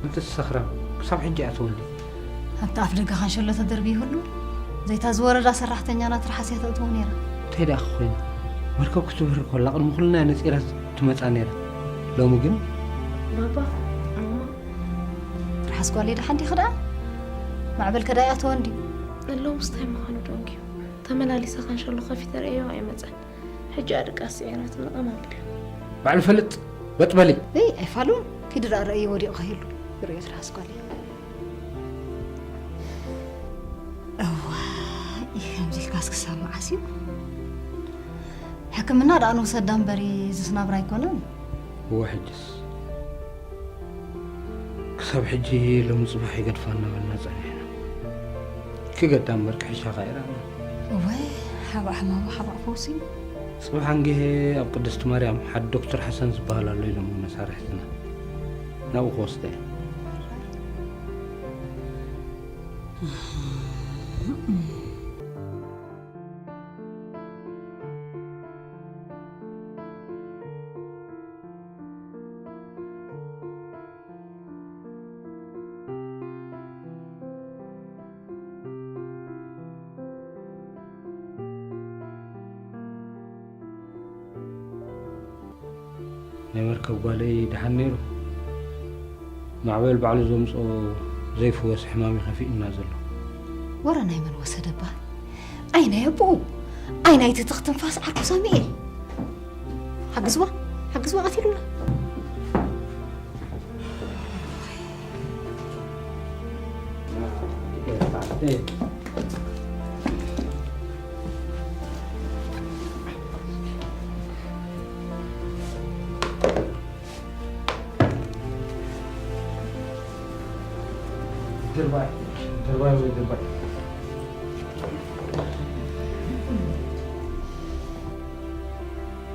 እቲ ሰኽራም ክሳብ ሕጂ ኣተወኒ። ኣብቲ ኣፍ ደገ ካንሸሎ ተደርቢ ይህሉ ዘይታ ዝወረዳ ሰራሕተኛና ትርሓስ እያ ተእትዎ ነይራ። እንታይ ደኣ ኮይኑ? መርከብ ክትብህር ከላ ቅድሚ ኩልና ነጺራ ትመጻ ነይራ። ሎሚ ግን ባባ፣ እማ፣ ትርሓስ ጓለይ ደሓን ዲኺ ደኣ? ማዕበል ከዳ ይኣተወ እንድዩ። ሎምስ እንታይ ምዃኑ ደንግዩ? ተመላሊሰ ካንሸሎ ከፊተ ርእዮ ኣይመጸን። ሕጂ ኣድቃስ ስዒራትኒ ቀማል ድያ? ባዕሉ ፈልጥ፣ በጥ በሊ። እይ፣ ኣይፋሉን። ኪዲ ደኣ ረእዮ ወዲቑ ከይህሉ። ይርእዮ ትርሓስ ጓለይ። እዋይ፣ ከምዚ ኢልካስ ክሳብ መዓስ እዩ? ሕክምና ደኣ ንውሰዳ እምበሪ፣ እዚስ ናብራ ኣይኮነን። እወ፣ ሕጅስ ክሳብ ሕጂ ሎሚ ጽባሕ ይገድፋ እናበልና ጸኒሕና። ክገዳ እምበር ክሕሻኻ ኢራና። እወ፣ ሓባእ ሕማሙ ሓባእ ፈውሲ። ጽባሕ ኣንጊሄ ኣብ ቅድስቲ ማርያም ሓደ ዶክተር ሓሰን ዝበሃል ኣሎ ኢሎም መሳርሕትና። ናብኡ ክወስዳ እየ። ናይ መርከብ ጓለይ ደሓን ነይሩ። ማዕበል ባዕሉ ዘምጽኦ ዘይፍወስ ሕማም እዩ ከፊእና ዘሎ። ወረ ናይ መን ወሰደባ? ኣይ ናይ ኣቦኡ፣ ኣይ ናይቲ ትኽ ትንፋስ ዓርኩ ሳሚኤል። ሓግዝዋ፣ ሓግዝዋ ቀቲሉና። ድርባይ፣ ድርባይ ወይ ድርባይ።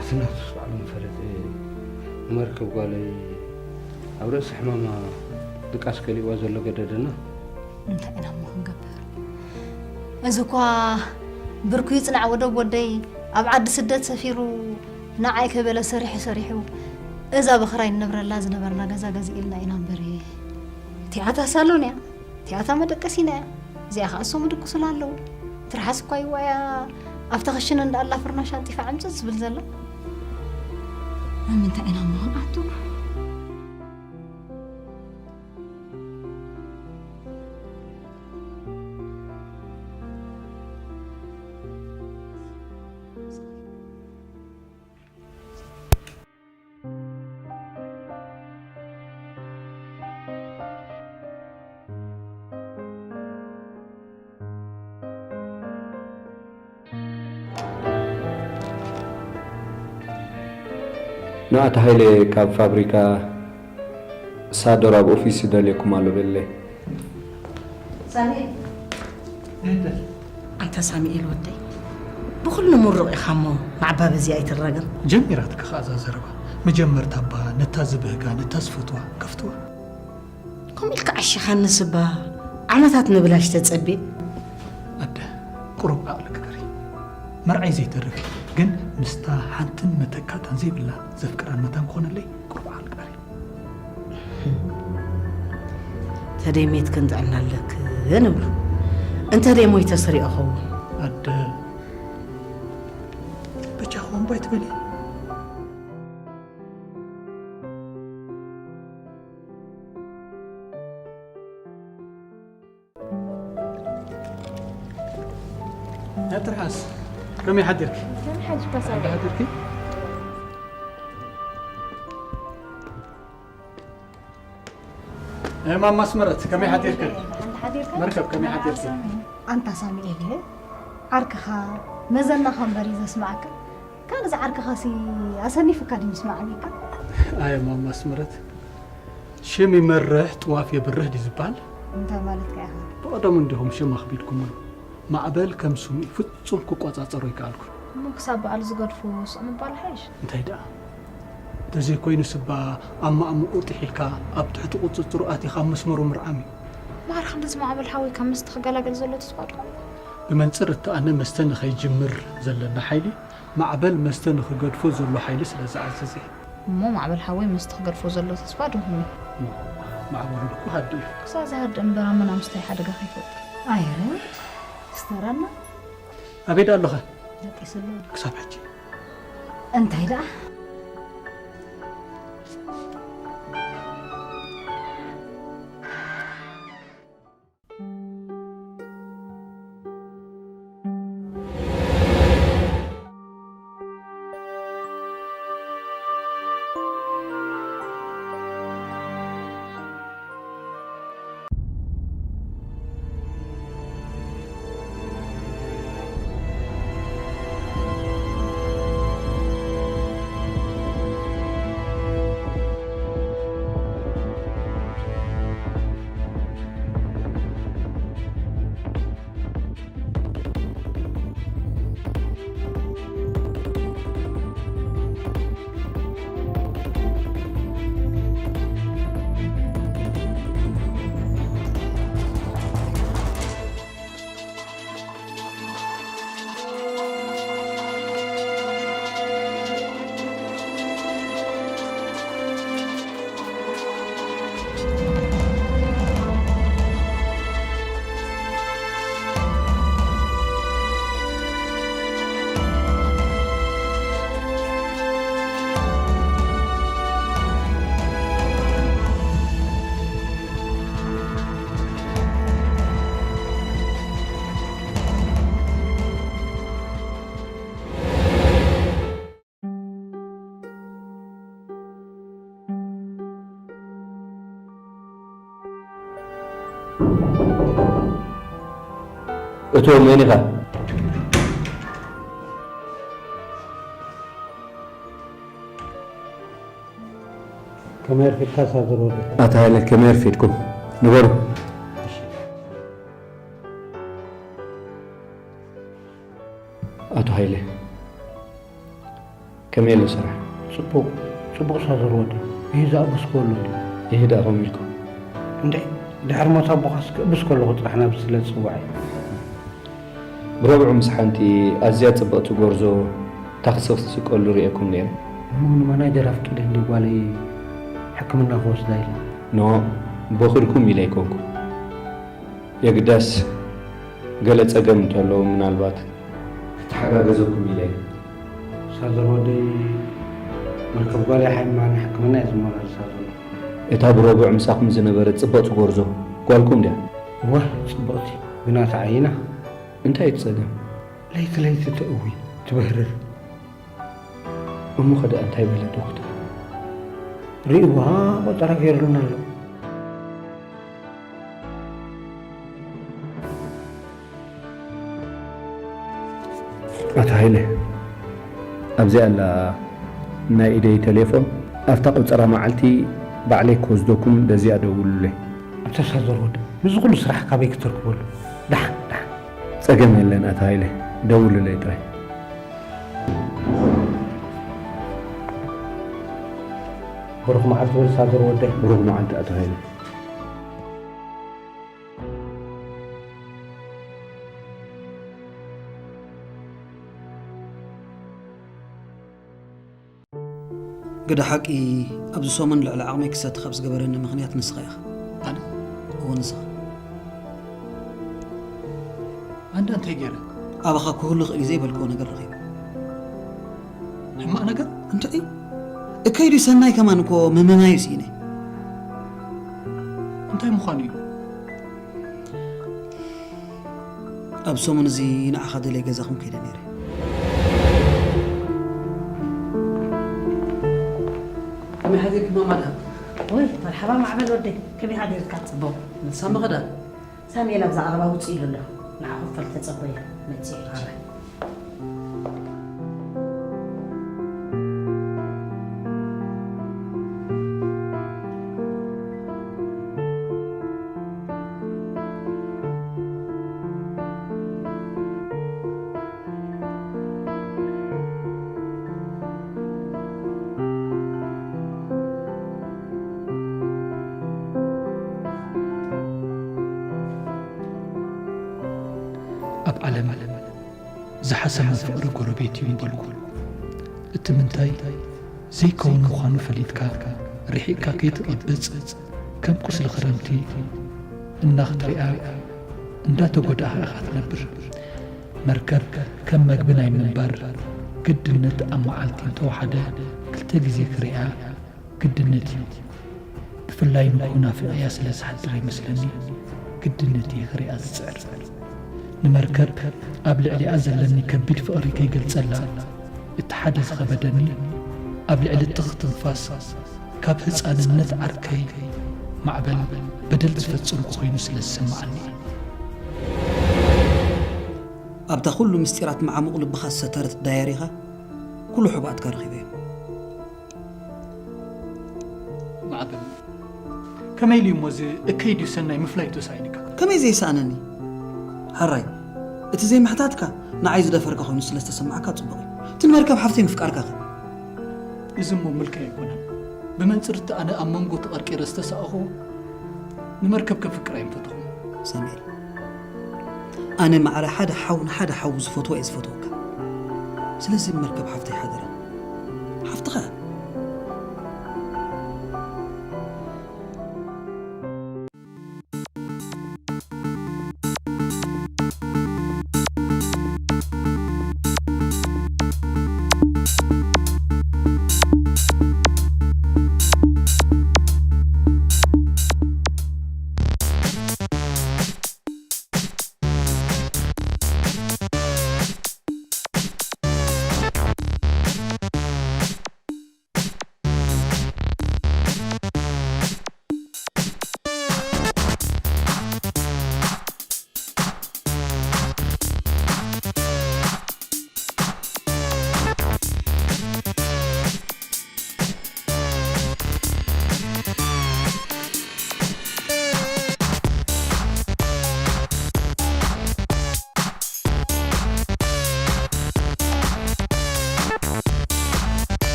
እቲ ናቱስ ባዕሉ ምፈለጠ። ንመርከብ ጓለይ ኣብ ርእሲ ሕማማ ድቃስ ከሊእዋ ዘሎ ገደደና። እንታይ ኢና እሞ ክንገብር? እዚ እኳ ብርኩ ይጽናዕ ወደብ ወደይ ኣብ ዓዲ ስደት ሰፊሩ ንዓይ ከይበለ ሰሪሑ ሰሪሑ እዛ ብኽራይ ንነብረላ ዝነበርና ገዛ ገዚእልና ኢና እምበር እቲኣታ ሳሎን እያ፣ እቲኣታ መደቀሲና እያ፣ እዚኣ ኸዓ እሶም ይድቅሱላ ኣለዉ። ትርሓስ እኳ ይዋያ ኣብታ ክሽነ እንዳኣላ ፍርናሽ ኣንጢፋ ዕምፅፅ ዝብል ዘላ። ኣብ ምንታይ ኢና እሞ ክንኣቱ? ንኣቲ ሃይለ ካብ ፋብሪካ ሳዶር ኣብ ኦፊስ ይደልየኩም ኣሎ በለለይ። ሳሚኤል። ኣንታ ሳሚኤል ወደይ፣ ብኹሉ ምሩቕ ኢኻ እሞ ማዕባብ እዚኣ ኣይትረግም። ጀሚራትካ ኸኣ እዛ ዘረባ። መጀመርታ እባ ነታ ዝብህጋ፣ ነታ ዝፈትዋ ከፍትዋ። ከምኡ ኢልካ ዓሺኻንስ እባ ዓመታት ንብላሽ ተጸብየ። ኣደ፣ ቁሩብ ዓቕሊ ግበሪ። መርዓይ ዘይተርፍ እዩ፣ ግን ምስታ ሓንትን መተካእታን ዘይብላ ዘፍቅራን መታን ክኾነለይ ቁሩብ ዓቕሊ ግበሪ። ተደይ ሜትክን ጥዕና ኣለክን እብሎ። እንተ ደይ ሞይተስ ሪኦ ኸውን። ኣደ፣ በጃኹም እምባ ኣይትበሊ። ትርሓስ፣ ከመይ ሓዲርኪ? ከመይ ሓዲርካ ሳሚ? ሓዲርኪ? እ፣ ማማ ኣስመረት፣ ከመይ ሓዲርክን? ሓንቲ ሓዲርካ? መርከብ፣ ከመይ ሓዲርክን? ኣንታ ሳሚኤል፣ ዓርክኻ መዘናኻ እምበር እዩ ዘስምዓካ። ካልእ ዝዓርከኻሲ ኣሰኒፍካ ድዩ ምስማዕ ኣሚካ? ኣየ ማማ ኣስመረት፣ ሽም ይመርሕ ጥዋፍ የብርህ ድዩ ዝበሃል? እንታይ ማለትካ ኢኻ? ብቐደሙ እንዲኹም ሽም ኣኽቢድኩምሉ። ማዕበል ከም ስሙ እዩ፣ ፍጹም ክቆጻጸሮ ኣይከኣልኩን። እሞ ክሳብ በዓል ዝገድፎ ስቕ ምባል ሓይሽ። እንታይ ደኣ? እንተዘይኮይኑስ እባ ኣብ ማእምኡ ጥሒልካ ኣብ ትሕቲ ቁጽጽሩ ኣቲኻ ኣብ መስመሩ ምርዓም እዩ። ማዕረ ክንድዚ ማዕበል ሓወይ ካብ መስተ ክገላገል ዘሎ ተስፋ ድኾን? ብመንጽር እቲ ኣነ መስተ ንኸይጅምር ዘለና ሓይሊ፣ ማዕበል መስተ ንኽገድፎ ዘሎ ሓይሊ ስለ ዝኣዘዘ። እሞ ማዕበል ሓወይ መስተ ክገድፎ ዘሎ ተስፋ ድኹም እዩ። ማዕበሉ እኮ ሃዱ እዩ። ክሳብ ዝሃድእ እምበር ኣመና ምስታይ ሓደጋ ከይፈጥር። ኣይረ፣ ክስተራና። ኣበይ ደኣ ኣለኻ? ደቂሱ ኣሎ። ክሳብ ሕጂ። እንታይ ደኣ? እቶ መን ኢኻ? ከመይ ኣርፊድካ ሳዘር ወዲ? ኣታ ሃይለ፣ ከመይ ኣርፊድኩም? ንበሩ። ኣቶ ሃይለ፣ ከመይ ኣሎ ስራሕ? ጽቡቕ፣ ጽቡቕ ሳዘር ወዲ። ይህ ዝኣበስኮ ኣሎ እንዲ? ይህ ደኣ ከመይ ኢልኩም? እንዴ፣ ድሕሪ ሞት ኣቦኻስ ክእብስ ከለኹ ጥራሕ ናብ ስለ ዝጽዋዕ እዩ። ብረብዑ ምስ ሓንቲ ኣዝያ ጽብቕቲ ጎርዞ ታክሲ ክትስቀሉ ርእየኩም ነይረ። እሞ ንማናጀር ኣፍቂደ እንዲ ጓለይ ሕክምና ክወስዳ ኢለ። ኖ፣ ቦኺርኩም ኢለ ኣይኮንኩን። የግዳስ ገለ ጸገም እንተሎ ምናልባት ክተሓጋገዘኩም ኢለ እየ። ሳዘር ወደይ፣ መርከብ ጓል የሓይማ ንሕክምና እየ ዝመላለሳ ዘሎ። እታ ብረቡዕ ምሳኹም ዝነበረት ጽብቕቲ ጎርዞ ጓልኩም ድያ? እወ፣ ጽብቕቲ፣ ግና ተዓይና። እንታይ እቲ ጸገም? ለይቲ ለይቲ ተእዊ፣ ትበህርር። እሞ ኸ ደኣ እንታይ በለ ዶክተር? ርእይዋ፣ ቆጸራ ገይሩልና ኣሎ። ኣቶ ሃይለ፣ ኣብዚኣ ኣላ ናይ ኢደይ ቴሌፎን። ኣብታ ቆጸራ መዓልቲ ባዕለይ ክወስደኩም በዚኣ ደውሉለይ። ኣንታ ሳዘር ወዲ፣ ነዚ ኩሉ ስራሕ ካበይ ክትረክበሉ? ደሓን፣ ደሓን። ጸገም የለን ኣቶ ሃይለ፣ ደውሉለይ ጥራይ። ብሩኽ መዓልቲ ወዲ ሳዘር ወደይ። ብሩኽ መዓልቲ ኣቶ ሃይለ። ግደ ሓቂ፣ ኣብዚ ሰሙን ልዕሊ ዓቕመይ ክሰቲ ካብ ዝገበረኒ ምኽንያት ንስኻ ኢኻ። ኣነ? እወ፣ ንስኻ። ኣንዳ እንታይ ገይረ? ኣባኻ ክህሉ ይኽእል እዩ ዘይበልክዎ ነገር ረኺበ። ሕማቕ ነገር? እንታይ እዩ? እከይ ድዩ ሰናይ ከማን እኮ ምምናዩ ስኢነ። እንታይ ምዃኑ እዩ? ኣብ ሰሙን እዚ ንዓኻ ደልየ ገዛኹም ከይደ ነይረ። ከመይ ሓዲርኪ ማማ ደሃብ? ወይ፣ መርሓባ ማዕበል ወደይ፣ ከመይ ሓዲርካ? ጽቡቕ። ሳሚ ኸ ደኣ? ሳሙኤል ኣብዛ ቀረባ ውጽእ ኢሉ ኣሎ። ንዓኹም ፈልተጸበዩ መጽእ። ኣረ። ኣብ ዓለም ዝሓሰመ ፍቕሪ ጎረቤት እዩ ምበልኩ። እቲ ምንታይ ዘይከውን ምዃኑ ፈሊጥካ ርሒቕካ ከይትቐብጽ ከም ቁስሊ ክረምቲ እናኽትሪኣ እንዳተጎዳእኻ ኢኻ ትነብር። መርከብ ከም መግቢ ናይ ምንባር ግድነት ኣብ መዓልቲ እንተወሓደ ክልተ ግዜ ክሪኣ ግድነት እዩ። ብፍላይ ንግሆ ናፊቐያ ስለ ዝሓድር ይመስለኒ ግድነት እየ ክሪኣ ዝጽዕር። ንመርከብ ኣብ ልዕሊኣ ዘለኒ ከቢድ ፍቕሪ ከይገልጸላ፣ እቲ ሓደ ዝኸበደኒ፣ ኣብ ልዕሊ ትኽ ትንፋስ ካብ ህጻንነት ዓርከይ ማዕበል በደል ዝፈጸምኩ ኮይኑ ስለ ዝስምዓኒ። ኣብታ ኩሉ ምስጢራት መዓሙቕ ልብኻ ዝሰተረት ዳየሪኻ ኩሉ ሕቡኣትካ ረኺበዮ። ማዕበል፣ ከመይ ኢሉ እሞ እዚ እከይ ድዩ ሰናይ ምፍላይ ተሳኢኑካ? ከመይ ዘይሰኣነኒ? ሕራይ፣ እቲ ዘይምሕታትካ ንዓይ ዝደፈርካ ኮይኑ ስለ ዝተሰማዓካ ጽቡቕ እዩ። እቲ ንመርከብ ሓፍተይ ምፍቃርካ ከ? እዚ እሞ ምልከይ ኣይኮነን። ብመንጽር እቲ ኣነ ኣብ መንጎ ተቐርቂረ ዝተሳእኹ ንመርከብ ከፍቅር ኣይምፈተኹን። ሳሙኤል፣ ኣነ ማዕረ ሓደ ሓው ንሓደ ሓው ዝፈትዎ እየ ዝፈትወካ። ስለዚ መርከብ ሓፍተይ ሓደራ። ሓፍትኻ እያ።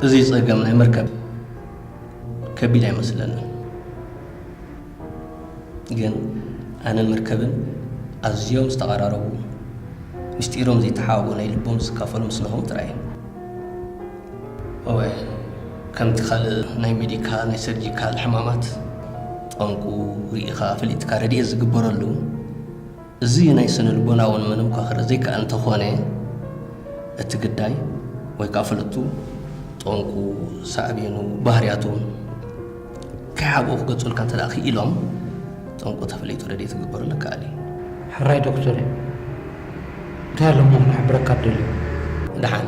እዚ ጸገም ናይ መርከብ ከቢድ ኣይመስለንን። ግን ኣነን መርከብን ኣዝዮም ዝተቐራረቡ፣ ምስጢሮም ዘይተሓባብኡ፣ ናይ ልቦም ዝካፈሉ ምስ ንኸውን ጥራይ እዩ። እወ፣ ከምቲ ካልእ ናይ ሜዲካል፣ ናይ ሰርጂካል ሕማማት ጠንቁ ርኢኻ ፈሊጥካ ረድኤት ዝግበረሉ፣ እዚ ናይ ስነ ልቦና እውን ምንም ክኽረ ዘይከኣል እንተኾነ፣ እቲ ግዳይ ወይ ከኣ ፈለጥቱ ጠንቁ፣ ሳዕቤኑ፣ ባህርያቱ ከይሓብኡ ክገልጹልካ እንተ ደኣ ክኢሎም፣ ጠንቁ ተፈሊጡ ረድኤት ክግበረሉ ይከኣል እዩ። ሕራይ ዶክተር፣ እንታይ ኣሎ እሞ ክንሕብረካ ትደልዩ? ደሓን።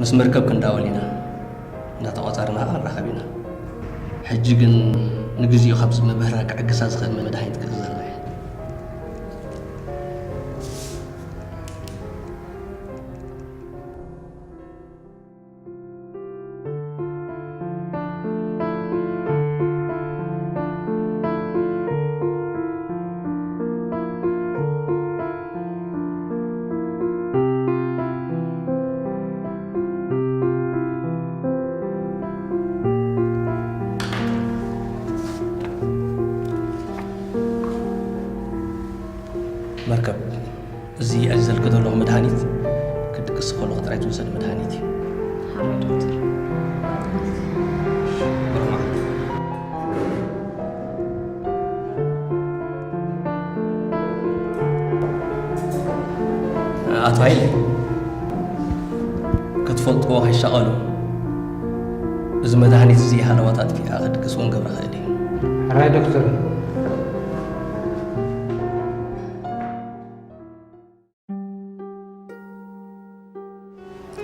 ምስ መርከብ ክንዳወል ኢና። እንዳተቋጸርና ኸዓ ንራኸብ ኢና። ሕጂ ግን ንግዜኡ ካብዚ ምብህራር ክዕግሳ ዝኽእል መድሃኒት ክእዝዘልና እየ። መርከብ፣ እዚ ኣዚዘልኪ ዘለኹ መድሃኒት ክትድቅሲ ከለኹ ጥራይ ትውሰድ መድሃኒት እዩ። ሓራይ ዶክተር። ብሩኽ መዓልቲ። ኣቶ ሃይለ፣ ክትፈልጥዎ ከይሻቐሉ፣ እዚ መድሃኒት እዚ ሃለዋት ኣጥፊኣ ክድቅስ እውን ገብረ ኽእል እዩ። ሕራይ ዶክተር።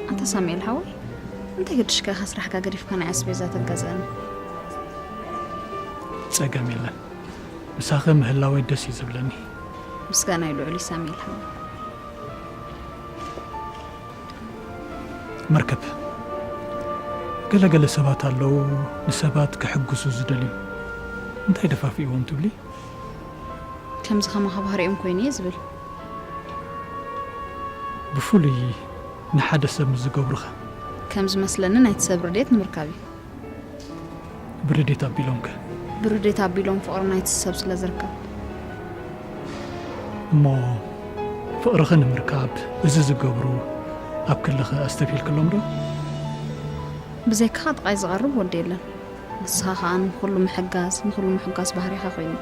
ኣንታ ሳሙኤል ሓወይ፣ እንታይ ገድሽካ ኢኻ ስራሕካ ገዲፍካ ናይ ኣስቤዛ ተጋዝኣኒ? ጸገም የለን። ምሳኺ ምህላወይ ደስ እዩ ዝብለኒ። ምስጋናይ ልዑል እዩ ሳሙኤል ሓወይ። መርከብ፣ ገለ ገለ ሰባት ኣለዉ ንሰባት ክሕግዙ ዝደልዩ። እንታይ ደፋፊእዎም ትብሊ? ከምዚ ከማኻ ባህሪኦም ኮይኑ እየ ዝብል። ብፍሉይ ንሓደ ሰብ ምስ ዝገብሩኻ። ከም ዝመስለኒ ናይቲ ሰብ ርድየት ንምርካብ እዩ። ብርድየት ኣቢሎም ከ? ብርድየት ኣቢሎም ፍቕሪ ናይቲ ሰብ ስለ ዝርከብ። እሞ ፍቕርኺ ንምርካብ እዚ ዝገብሩ ኣብ ክልኺ ኣስተብሂልክሎም ዶ? ብዘይካኻ ጥቓይ ዝቐርብ ወዲ የለን። ንስኻ ከኣ ንኹሉ ምሕጋዝ፣ ንኹሉ ምሕጋዝ ባህሪኻ ኮይኑ።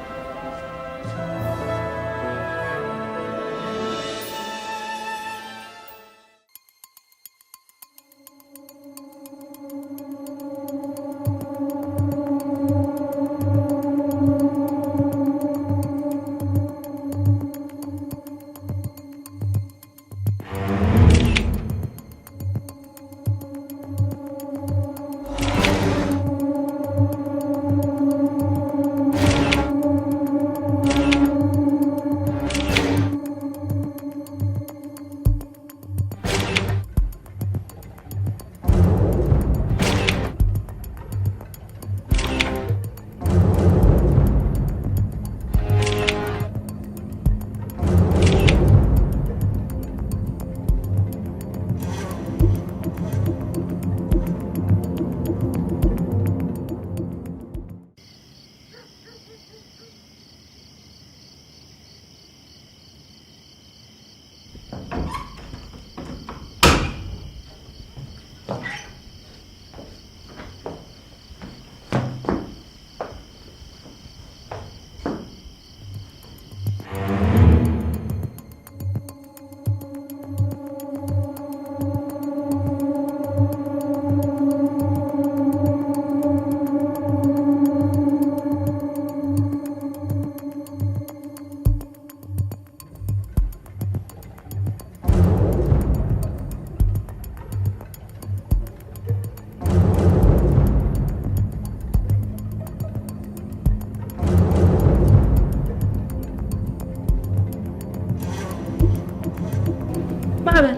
ማዕበል፣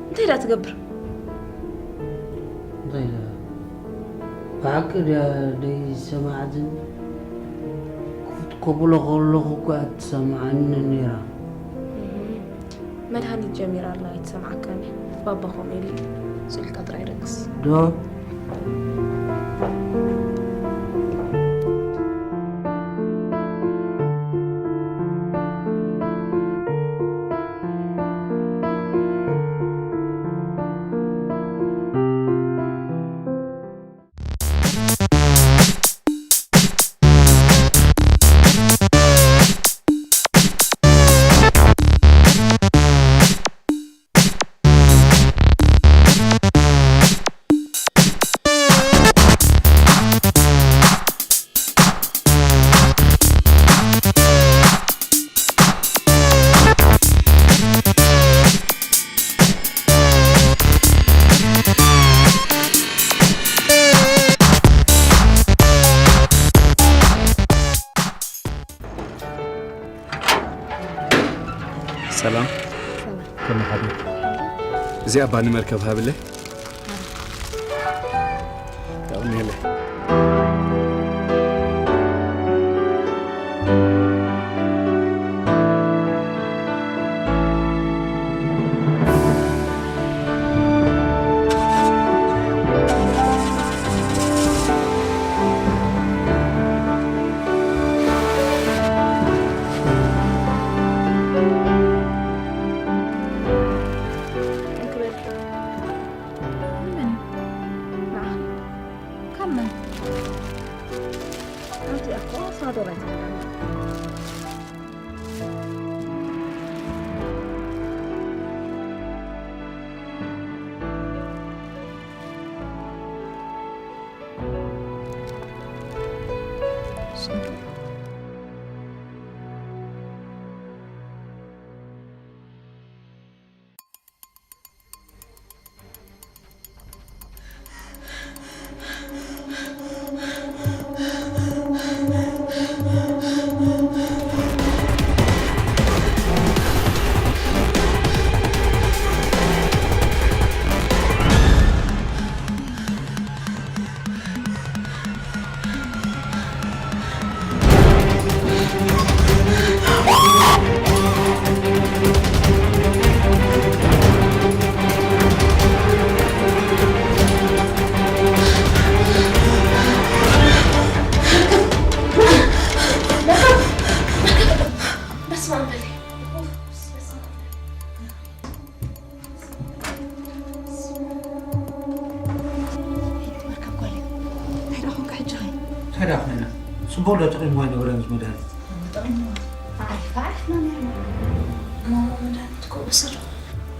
እንታይ ደኣ ትገብር? እንታይ ደኣ? ብሓቂ ድያ ደይሰማዕትኒ? ክፉት ከብሎ ከለኹ እኮ እያ ትሰምዓኒ ነይራ። መድሃኒት ጀሚራ ኣላ፣ ኣይትሰምዓካን እያ። ባባ ከምኡ ኢሉ ስልካ ጥራይ ይደቅስ። ዶ? ሰላም። ሰላም። ከመይ ሓዲርኪ? እዚኣ ባኒ መርከብ ሃብለይ። የቐንየለይ። እንክብል። ንመን እዩ? ንዓኺ። ካብ መን? ካብዚኣ እኮ ሳዶር ኣይትበላን። ከዳ ኮይና ጽቡቕ ዶ ጥዒምዋ ኣይነበረን እዚ መድሃኒት? ጥዕምዋ። ዓሪፍካ ዓሪፍና ነርና። ማማ መድሃኒት እኮ ውሰዶ።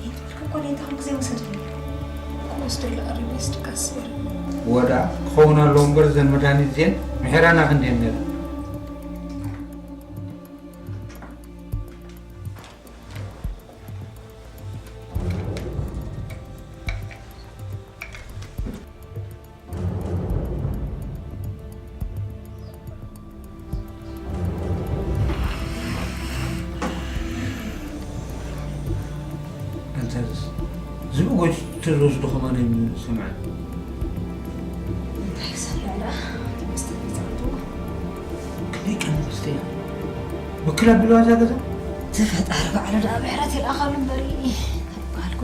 ይህልክ እኮ ነይታ ኩሉ ግዜ ውሰደኒ። ክወስደሉ ቀሪበ ስድቃስ ነይሩ። ወዳ ክኸውን ኣለዎ እምበር እዘን መድሃኒት እዚአን ምሒራና ክንድየን ነይረን። ኣንተ ዝብኢ ጎይቱ ትእዘዙ ዶ ከማን ኣይሰምዐን? እንታይ ክሰምዕ ደኣ? እቲ መስተ ተጻወትዎ። ክንደይ ቀን መስተያ? ብክል ኣቢልዋ እዛ ገዛ? እቲ ፈጣሪ ባዕሉ ደኣ ምሕረት ይልኣኸሉ እምበር፣ እንታይ ምበሃልኩ።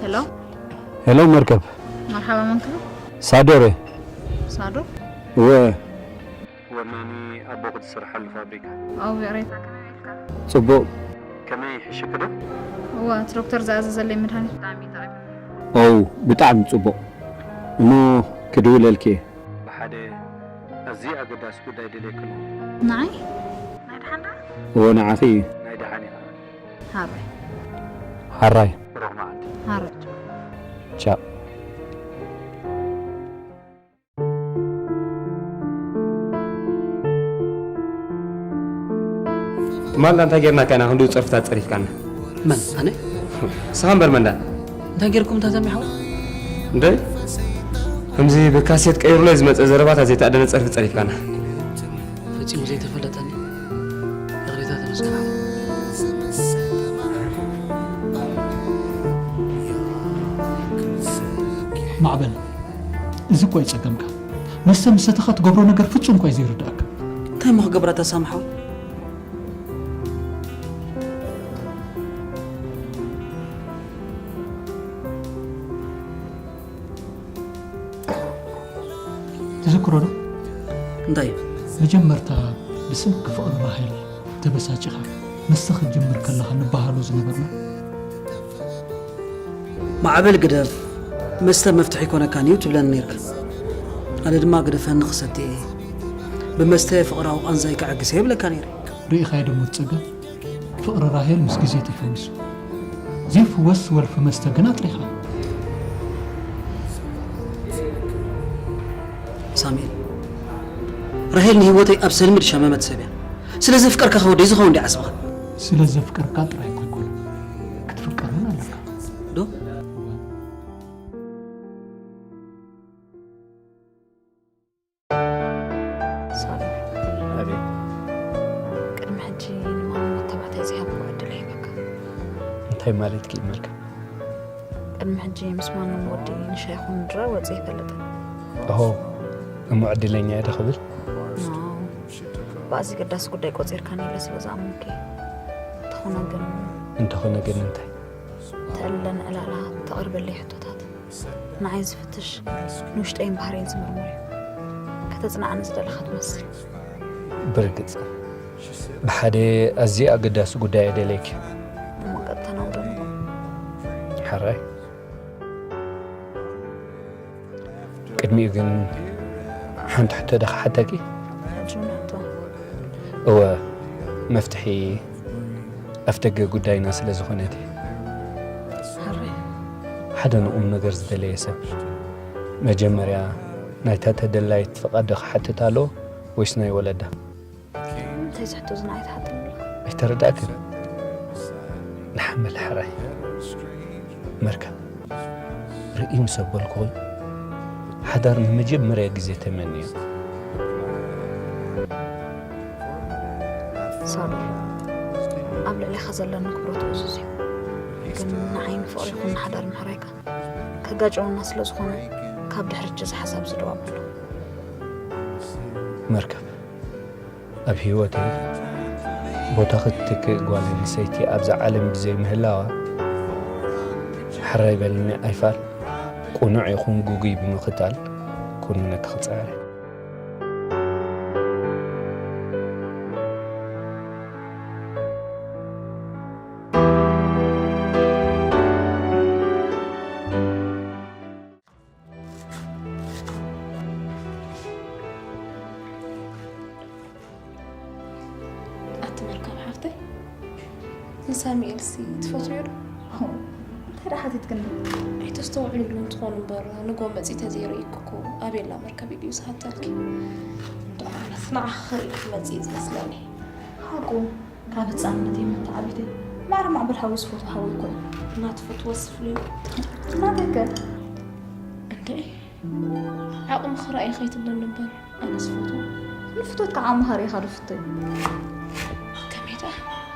ሄሎ። ሄሎ መርከብ። መርሓባ፣ መን ክብል? ሳዶር እየ። ሳዶር? እወ። ወናኒ ኣቦ ክትሰርሓሉ ፋብሪካ። ኣው ይቕሬታ፣ ከመይ ኢልካ? ጽቡቕ። ከመይ ይሕሽክ ዶ? እወ፣ እቲ ዶክተር ዝኣዘዘለይ መድሃኒት ብጣዕሚ እዩ ጠቒሙ። ኦው፣ ብጣዕሚ ጽቡቕ። እሞ ክድውለልኪ እየ። ብሓደ ኣዝዩ ኣገዳሲ ጉዳይ ደልየክሉ። ንዓይ? ናይ ደሓን ደኣ? እወ፣ ንዓኺ እዩ። ናይ ደሓን ኢኻ። ሃራይ። ሓራይ። ብሩኽ መዓልቲ። ሃራይ። ቻው። ትማል እንታይ ጌርናካ ኢና ክንድኡ ጸርፍታት ጸሪፍካና? መን? ኣነ? ንስኻ እምበር መን ደኣ? እንታይ ጌርኩም እታ ተሚሓው? እንደ ከምዚ ብካሴት ቀይሩለይ ዝመጸ ዘረባታት ዘይተኣደነ ጸርፊ ጸሪፍካና። ፈጺሙ ዘይተፈለጠኒ። ይቕሬታ ተመስገን ሓወይ። ማዕበል፣ እዚ እኮ እዩ ጸገምካ። መስተ ምሰተኻ ትገብሮ ነገር ፍጹም እኳ እዩ ዘይርድኣካ። እንታይ እሞ ክገብራ ተሳምሓው? ትዝክሮ ዶ? እንታይ? መጀመርታ ብሰንኪ ፍቕሪ ራሄል ተበሳጭኻ መስተ ክትጅምር ከለኻ ንበሃሎ ዝነበርና? ማዕበል ግደፍ፣ መስተ መፍትሒ ኣይኮነካን እዩ ትብለኒ ነርካ። ኣነ ድማ ግደፈኒ ክሰቲ እየ። ብመስተ ፍቕራዊ ቃንዛይ ከዐግስ እየ ይብለካ ነይረ። ርኢኻዮ ደሞ እቲ ጸገም? ፍቕሪ ራሄል ምስ ግዜ ተፈዊሱ። ዘይፍወስ ወልፊ መስተ ግን ኣጥሪኻ። ሳሙኤል፣ ራሄል ንህይወተይ ኣብ ሰልሚ ዝሸመመት ሰብ እያ። ስለ ዘፍቀርካ ከ ወደይ ዝኸውን ድዩ ዓስብኻ? ስለ ዘፍቀርካ ጥራይ እኮ ኣይኮነን፣ ክትፍቀር እውን ኣለካ። ዶ? ሳሚ፣ ኣቤት። ቅድሚ ሕጂ ንማንም ተባዕታይ ዘይሃብኩ ዕድል ሂበካ። እንታይ ማለትኪ እዩ መርከብ? ቅድሚ ሕጂ ምስ ማንም ወዲ ንሻይ ይኹን ንድራር ወፂ ኣይፈልጥን። ኦሆ፣ እሞ ዕድለኛ እየ ዶ ክብል? ኖ። ብኣዚ ገዳሲ ጉዳይ ቆፂርካኒ ኢለ ስለ ዝኣመንኩ እየ። እንተኾነ ግን እንተኾነ ግን እንታይ? ተዕልለኒ ዕላላ፣ ተቕርበለይ ሕቶታት፣ ንዓይ ዝፍትሽ፣ ንውሽጠይን ባህርየይን ዝምርምር እዩ። ከተፅናዕኒ ዝደለኻ ትመስል። ብርግጽ፣ ብሓደ ኣዝዩ ኣገዳሲ ጉዳይ እየ ደልየኪ። እሞ ቀጥታ ናብ ዶ ንኹን። ሕራይ። ቅድሚኡ ግን ሓንቲ ሕቶ ዶ ክሓተኪ? ሕጂ እውን ሕቶ። እወ፣ መፍትሒ ኣፍደገ ጉዳይና ስለ ዝኾነት እየ። ሕራይ። ሓደ ንቑም ነገር ዝደለየ ሰብ መጀመርያ ናይታ ተደላይት ፍቓድ ዶ ክሓትት ኣለዎ ወይስ ናይ ወለዳ? እንታይ ዝሕቶ ዝና ኣይትሓተኒ ኣለኻ? ኣይተረዳእክን? ንሓመል ሕራይ መርከብ ርኢ ምስ ኣበልኩኺ ሓዳር ንመጀመርያ ግዜ ተመንዮ። ሳሚ፣ ኣብ ልዕሌኻ ዘለኒ ክብረት እዙዝ እዩ። ግን ንዓይን ፍቕሪ ይኹን ንሓዳር ምሕራይካ ከጋጨወና ስለ ዝኾነ ካብ ድሕሪት እዚ ሓሳብ እዚ ደው ኣብሎ። መርከብ ኣብ ህይወተይ ቦታ ክትትክእ ጓል ኣንስተይቲ ኣብዛ ዓለም ብዘይ ምህላዋ ሕራይ በልኒ ኣይፋል፣ ቅኑዕ ይኹን ግጉይ ብምኽታል ኩንነቲ ክጽዕር። ኣቲ መርከብ ሓፍተይ፣ ንሳሙኤልሲ ትፈትውዮ ዶ? እንታይ ደኣ ሓቲትክኒ? ኣይተስተውዕልሉን ትኾኑ እምበር፣ ንጎ መጺእ ተዘይርእይኪ እኮ ኣቤላ መርከብ ኢሉ እዩ ዝሓተልኪ። እንዶ ኣነስ ንዓኺ ክርኢ ክትመጺ እዩ ዝመስለኒ። ሓቁ፣ ካብ ህጻንነተይ ምእንቲ ዓቢተይ ማዕረ ማዕበል ሓወይ ዝፈትዎ ሓወይ እኮ እዩ። እናትፈትዎ ስፍልዩ። ናተይ ከ? እንድዒ፣ ዓቕምኺ ርኣይ ከይትብለኒ እምበር፣ ኣነ ዝፈትዎ። ንፍቶት ከዓ ዓቕምኻ ርኢኻ ዶ ፍቶይ? ከመይ ደኣ?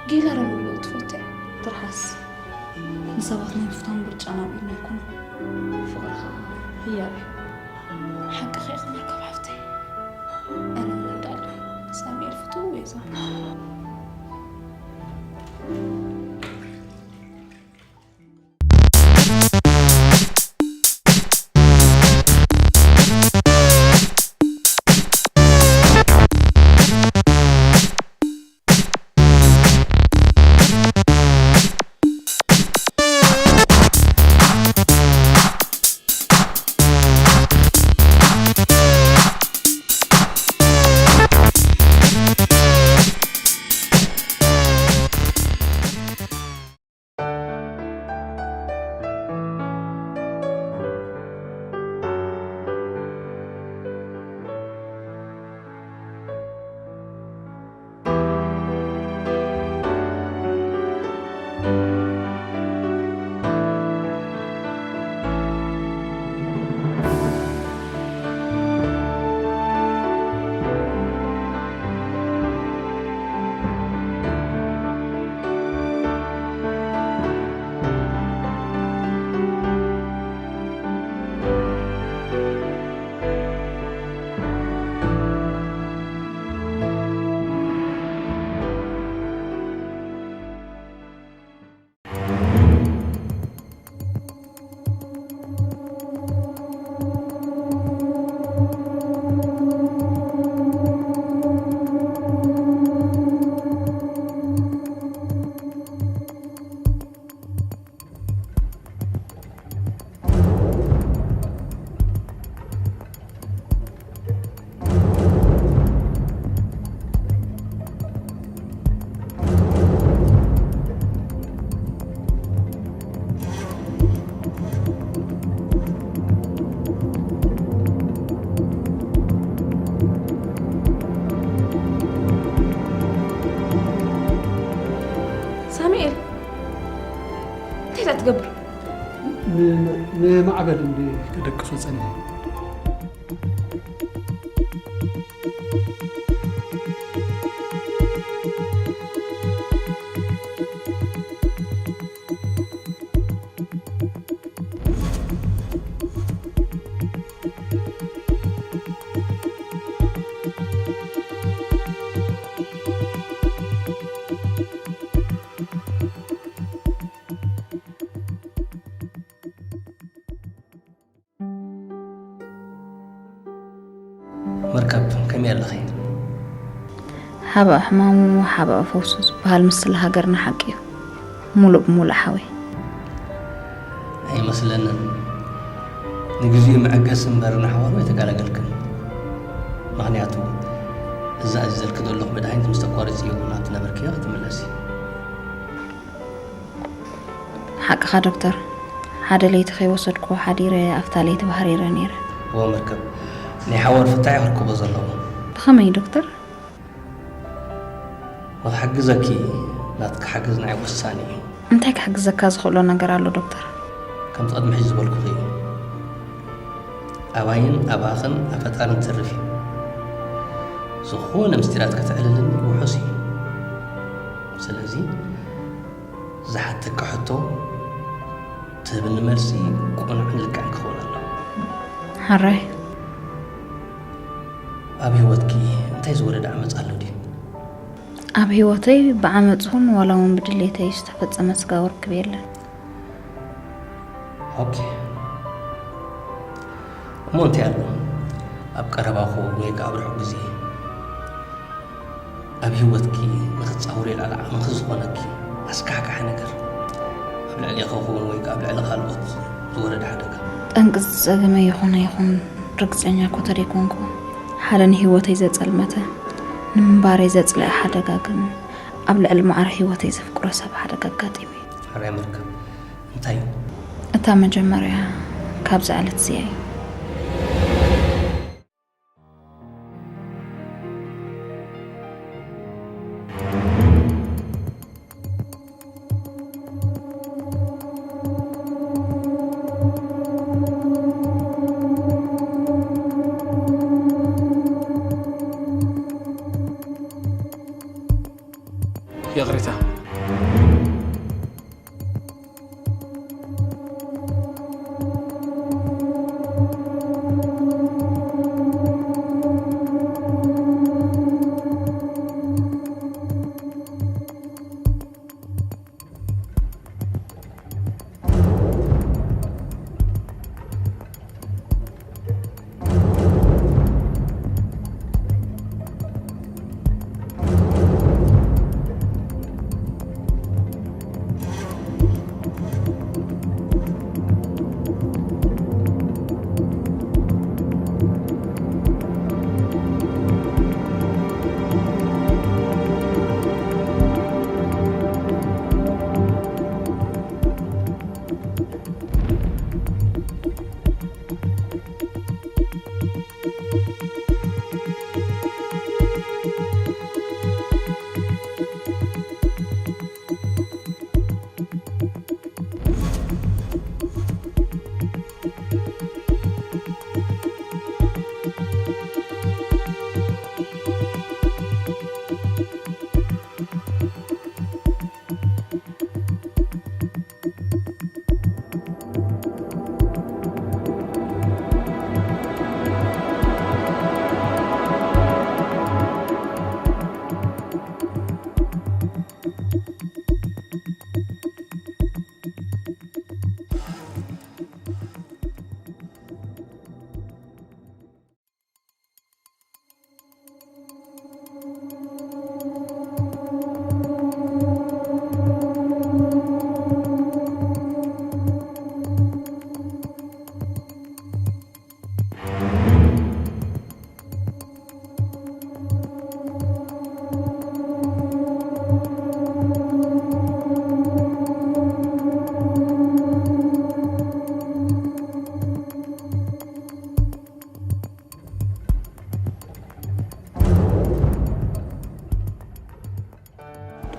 ጌላ ረምሎ ትፈትያ? ትርሓስ። ንሰባት ናይ ምፍታን ምርጫ ናብ ኢድና ኣይኮነን። ፍቕሪ ከዓ ህያብ እዩ። ሓቅኺ ኢኺ መርከብ ሓፍተይ። ኣነ እውን እንዳለ ሳሙኤል ፍትው እየ ዝብል። ሳሙኤል፣ እንታይ ደኣ ትገብር? ን-፣ ንማዕበል እንዲ ከደቅሶ ጸኒሐ። መርከብ፣ ከመይ ኣለኺ? ሓባእ ሕማሙ ሓባእ ፈውሱ ዝበሃል ምስላ ሃገርና ሓቂ እዩ። ሙሉእ ብሙሉእ ሓወይ። ኣይመስለንን። ንግዜኡ መዐገሲ እምበር ንሓዋሩ ኣይተገላገልክን። ምኽንያቱ፣ እዚ ኣዚዘልኪ ዘለኹ መድሃኒት ምስ ተቋርጽዮ ናብቲ ነበርክዮ ክትምለሲ። ሓቅኻ ዶክተር፣ ሓደ ለይቲ ከይወሰድኩዎ ሓዲረ ኣብታ ለይቲ ባህሪረ ነይረ። እወ መርከብ፣ ናይ ሓዋሩ ፍታሕ እየ ክርከቦ ዘለዎ። ብኸመይ ዶክተር? ንኽሕግዘኪ፣ ናትኪ ሓገዝ ንዓይ ወሳኒ እዩ። እንታይ ክሕግዘካ ዝኽእሎ ነገር ኣሎ ዶክተር? ከምቲ ቅድሚ ሕጂ ዝበልኩኺ እዩ። ኣባይን ኣባኽን ኣብ ፈጣርን ትርፍ እዩ። ዝኾነ ምስጢራት ከተዕልልኒ ውሑስ እዩ። ስለዚ ዝሓተኪ ሕቶ ትህብኒ መልሲ ቅኑዕን ልክዕን ክኸውን ኣለዎ። ሕራይ። ኣብ ህይወትኪ እንታይ ዝወረደ ዓመጽ ኣሎ ድዩ? ኣብ ህይወተይ ብዓመጽ ይኹን ዋላ እውን ብድሌተይ ዝተፈጸመ ስጋዊ ርክብ የለን። ኦኬ። እሞ እንታይ ኣሎ? ኣብ ቀረባ ክኸውን ወይ ከዓ ኣብ ርሑቕ ግዜ ኣብ ህይወትኪ ንኽትጻወሪ ልዕሊ ዓቕምኺ ዝኾነኪ ኣስካሕካሒ ነገር፣ ኣብ ልዕሌኺ ክኸውን ወይ ከዓ ኣብ ልዕሊ ካልኦት ዝወረደ ሓደጋ። ጠንቂ ዝጸገመ ይኹን ኣይኹን ርግጸኛ እኮ ተደይኮንኩ፣ ሓደ ንህይወተይ ዘጸልመተ፣ ንምንባረይ ዘጽለአ ሓደጋ ግን ኣብ ልዕሊ ማዕረ ህይወተይ ዘፍቅሮ ሰብ ሓደጋ ኣጋጢሙ እዩ። ሕራይ መርከብ እንታይ እዩ? እታ መጀመርያ ካብዛ ዕለት እዚኣ እዩ። ይቕሬታ።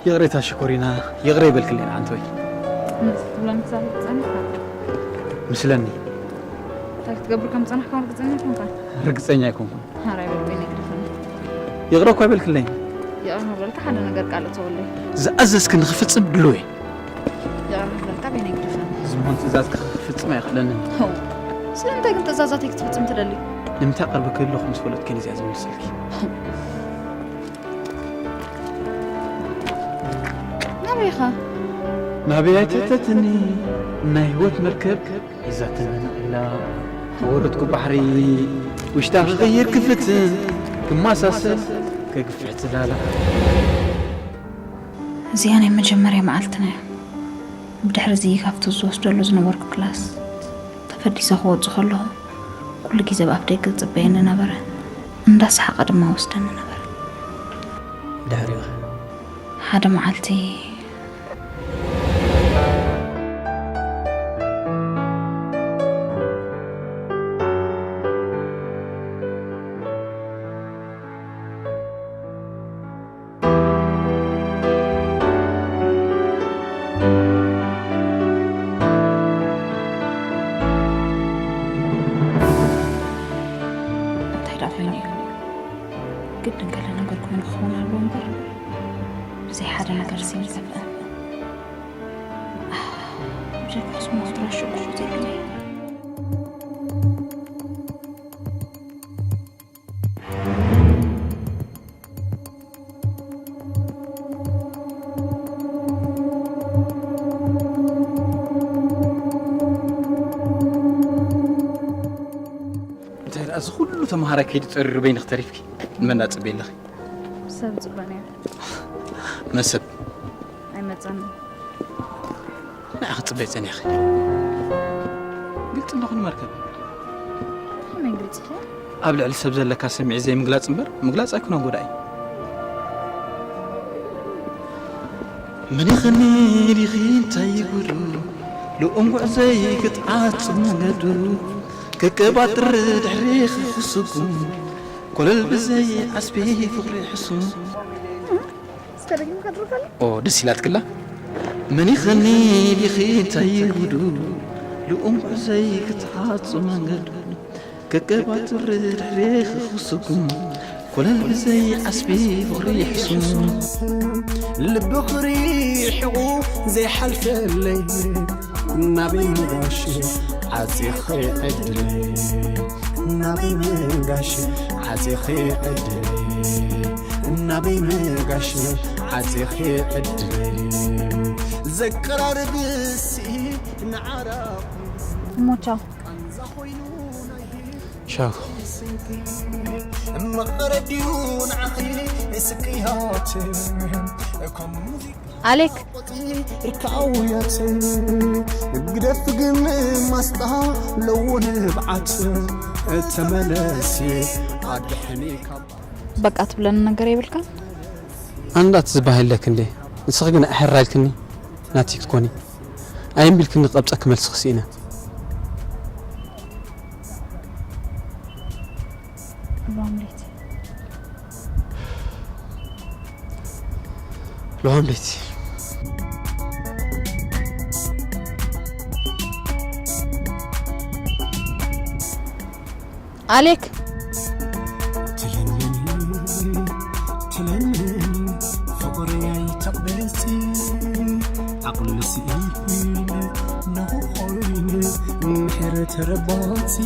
ይቕሬታ ሽኮሪና፣ ይቕረ ይበልክለይ ንዓንተወይ። ትብለኒ ክሳብ ትጸንሕ። ምስለኒ። እንታይ ክትገብር ከም ዝጸናሕካ ርግጸኛ ኣይኮንካን? ርግጸኛ ኣይኮንኩን። ሓራይ በል በይነይ ግደፈኒ። ይቕረ እኳ ኣይበልክለይን። ይቕረ ክብለልካ ሓደ ነገር ቃል እተወለይ። ዝኣዘዝክኒ ክፍጽም ድሉው እየ። ይቕረ ክብለልካ በይነይ ግደፈኒ። ዝሞን ትእዛዝ ክፍጽም ኣይኽእለንን። ሆው፣ ስለምንታይ ግን ትእዛዛተይ ክትፍጽም ትደሊ? ንምንታይ ቀርቢ ክህልኹ ምስ ፈለጥኪ ነዚኣ ዝምልሰልኪ? ናበይ ኢኻ? ናበይ ኣይትሕተትኒ፣ ናይ ህይወት መርከብ ሒዛትኒ ነቒላ። ወረድኩ ባሕሪ፣ ውሽጣ ክቕይር ክፍትን፣ ክመሳሰል፣ ከግፍሕ ጽላላ። እዚኣ ናይ መጀመርያ መዓልትና እያ። ብድሕሪ እዚ ካብቲ ዝወስደሉ ዝነበርኩ ክላስ ተፈዲሰ ክወጽእ ከለኹ፣ ኩሉ ግዜ ኣብ ኣፍ ደገ ዝጽበየኒ ነበረ። እንዳሰሓቐ ድማ ወስደኒ ነበረ። ድሕሪኡ? ሓደ መዓልቲ እንታይ ደኣ ኮይኑ እዩ? ግድን ገለ ነገር ኮይኑ ክኸውን ኣለዎ እምበር፣ ብዘይ ሓደ ነገር ሲ ይጠፍእ። ብዘይ ክሕስሞ ኣድራሽኡ ክሕዝ የብለይ። ተምሃራይ ከይዱ ጸሪሩ በይንኺ ተሪፍኪ። ንመን ኣጽበይ ኣለኺ? ሰብ ጽበን እያ። መን ሰብ? ኣይመጸን። ንዓ ክትጽበይ ጸኒሕኺ። ግልጺ እንደኹን መርከብ። ከመይ ግልጺ ኸ? ኣብ ልዕሊ ሰብ ዘለካ ስምዒት ዘይምግላጽ እምበር ምግላጽ ኣይኮነን ጎዳኢ። መን ይኸኒ ዲኺ እንታይ ይጉዱ ልኡም ጉዕዘይ ክትዓጽ መንገዱ ክቀባጥር ድሕሪኺ ክስጉም ኮለል ብዘይ ዓስቢ ፍቕሪ ሕሱም እስከ ደግም ከድርጋለ ኦ ደስ ኢላትክላ መን ይኸኒ ዲኺ እንታይ ይጉዱ ልኡም ጉዕዘይ ክትዓጽ መንገዱ ክቀባጥር ድሕሪኺ ክስጉም ኮለል ብዘይ ዓስቢ ፍቕሪ ሕሱም ልብኺ ሪሒቑ ዘይሓልፈለይ ናበይ ምጋሽ ዓፂኺ ዕድለይ ናበይ ምጋሽ ዓፂኺ ዕድለይ ናበይ ምጋሽ ዓፂኺ ዕድለይ ዘቀራርብሲ ንዓራቕ እሞ ቻው። ሻው መቐረዲዩ ንዓኺ ስቅያት ከም ሙዚቃ ኣሌክ ርካውያት ግደፍ ግን ማስጣ ለዎ ንብዓት ተመለሲ ኣድሕኒ ካብ በቃ ትብለኒ ነገር የብልካን። ኣንዳት ዝበሃለክ እንዴ ንስኺ ግን ኣሕራልክኒ ናቲ ክትኮኒ ኣየምቢልክኒ ቀብፀ ክመልስኺ ስኢነ ሮምሌት ሎሃም ቤቲ ኣሌክ ትለምኒ ትለምኒ ፍቕሪ ኣይተቕበልሲ ዓቕሊ ስኢነ ንኽኾይን ምሕረት ረባሲ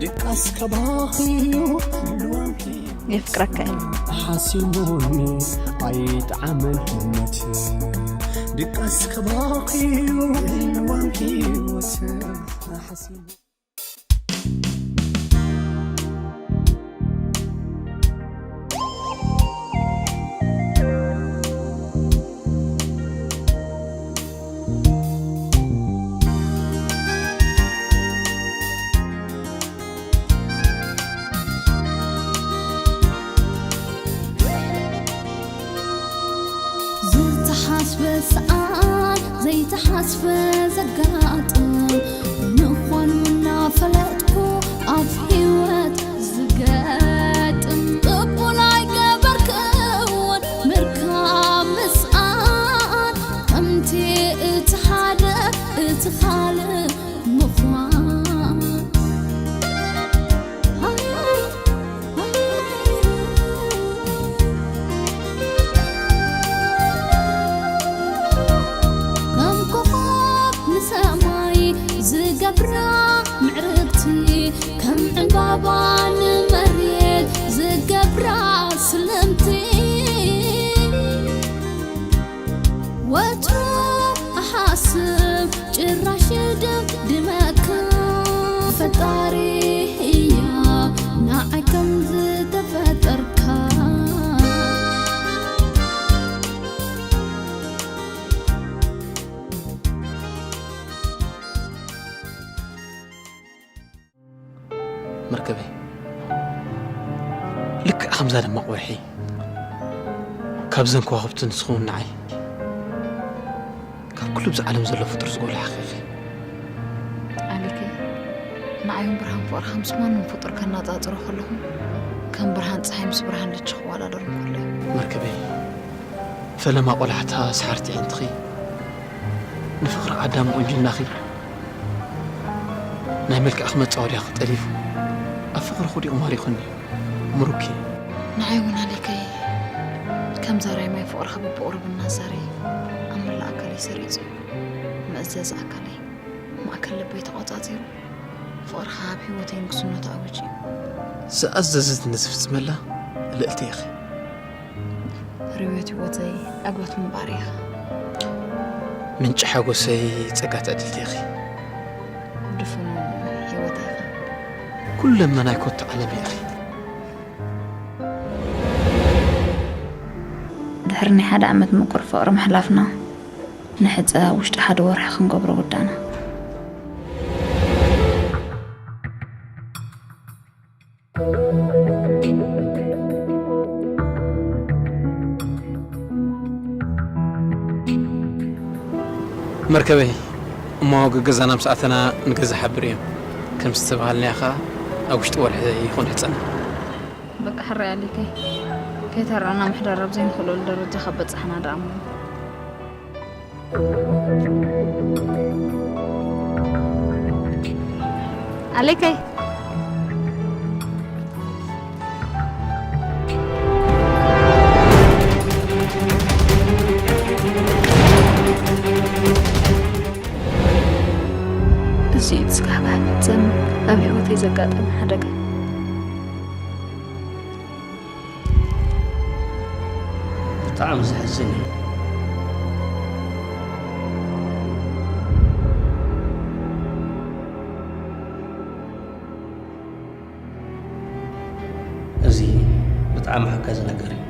ድቃስ ከባኺዩ ልዋምኪ የፍቅረካ እዩ ሓሲሙኒ ኣይጠዓመን እምነት ድቃስ ከባኺዩ ልዋምኪ ወት ሓሲሙ ዝተሓስበ ሰኣን ዘይተሓስበ ዘጋጥም ምዃኑ እናፈለጥኩ ኣብ ህይወት ዝገጥም ቅቡል ኣይገበርክውን ምርካብ ምስኣን ከምቲ እቲ ሓደ እቲ ካልእ ምዃን ከም ኮኾብ ንሰማይ ዝገብራ ምዕርግቲ ከም ዕምባባ ንመሬት ዝገብራ ስልምቲ ወትሩ እሓስብ ጭራሽ ድምድመካ ፈጣሪ ህያ ንዓይ ከም ዝተፈጠርካ መርከበይ ልክዕ ከምዛ ደማቕ ወርሒ ካብዘን ከዋኽብቲ ንስኹን ንዓይ ካብ ኩሉ ብዚ ዓለም ዘሎ ፍጡር ዝጎልሓኺ ኢኺ። ኣሌከይ ንዓይ እውን ብርሃን ፍቕርኻ ምስ ማንም ፍጡር ከነጻጽሮ ከለኹ ከም ብርሃን ፀሓይ ምስ ብርሃን ልቺ ክወዳደር እንከሎ እዩ። መርከበይ ፈለማ ቆላሕታ ሰሓርቲ ኣዒንትኺ ንፍቕሪ ኣዳም ቁንጅናኺ ናይ መልክዕኺ መጻወድያኺ ጠሊፉ ኣብ ፍቕርኺ ወዲቑ ማሪኹኒ ምሩኪ። ንዓይ እውን ኣሌከይ ከም ዛራይ ማይ ፍቕርኻ በብቑሩብ እናዛረየ ኣብ መላእ ኣካለይ ሰሪጹ እዩ። መእዘዚ ኣካለይ ማእከል ልበይ ተቖጻጺሩ ፍቕርኻ ኣብ ህይወተይ ንግስነቱ ኣዊጁ እዩ። ዝኣዘዘትኒ ዝፍጽመላ ልእልቲ ኢኺ። ርዮት ህይወተይ ዕግበት ምንባር ኢኻ። ምንጪ ሓጎሰይ ጸጋ ትዕድልቲ ኢኺ። ድፍኑ ህይወተይ ኢኻ። ኩለመናይ ኮታ ዓለም ኢኺ። ድሕሪ ናይ ሓደ ዓመት ምቁር ፍቕሪ ምሕላፍና፣ ንሕጸ ኣብ ውሽጢ ሓደ ወርሒ ክንገብሮ ወዳእና። መርከበይ፣ እሞ ገገዛና ምስ ኣተና ንገዛ ሓብር እዮም። ከም ዝተባሃልናዮ ኸኣ ኣብ ውሽጢ ወርሒ ይኹን ሕጸና። በቃ ሕራይ ኣሊከይ፣ ከይተረኣና ምሕዳር ኣብ ዘይንኽእለሉ ደረጃ ካብ በጻሕና ደኣ እሞ። ኣሌከይ። እዚ እዩ ዝስካሕካሕ ፈጸም ኣብ ህይወተይ ዘጋጠመ ሓደጋ። ብጣዕሚ ዘሕዝን እዩ። እዚ ብጣዕሚ ሓጋዚ ነገር እዩ።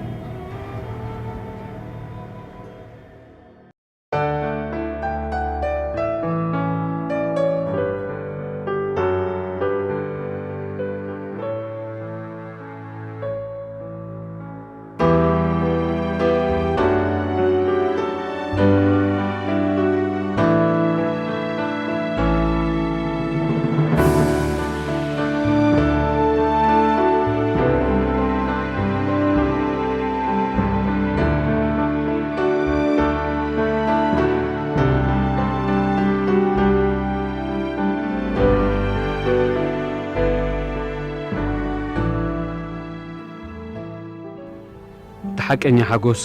እቲ ሓቀኛ ሓጎስ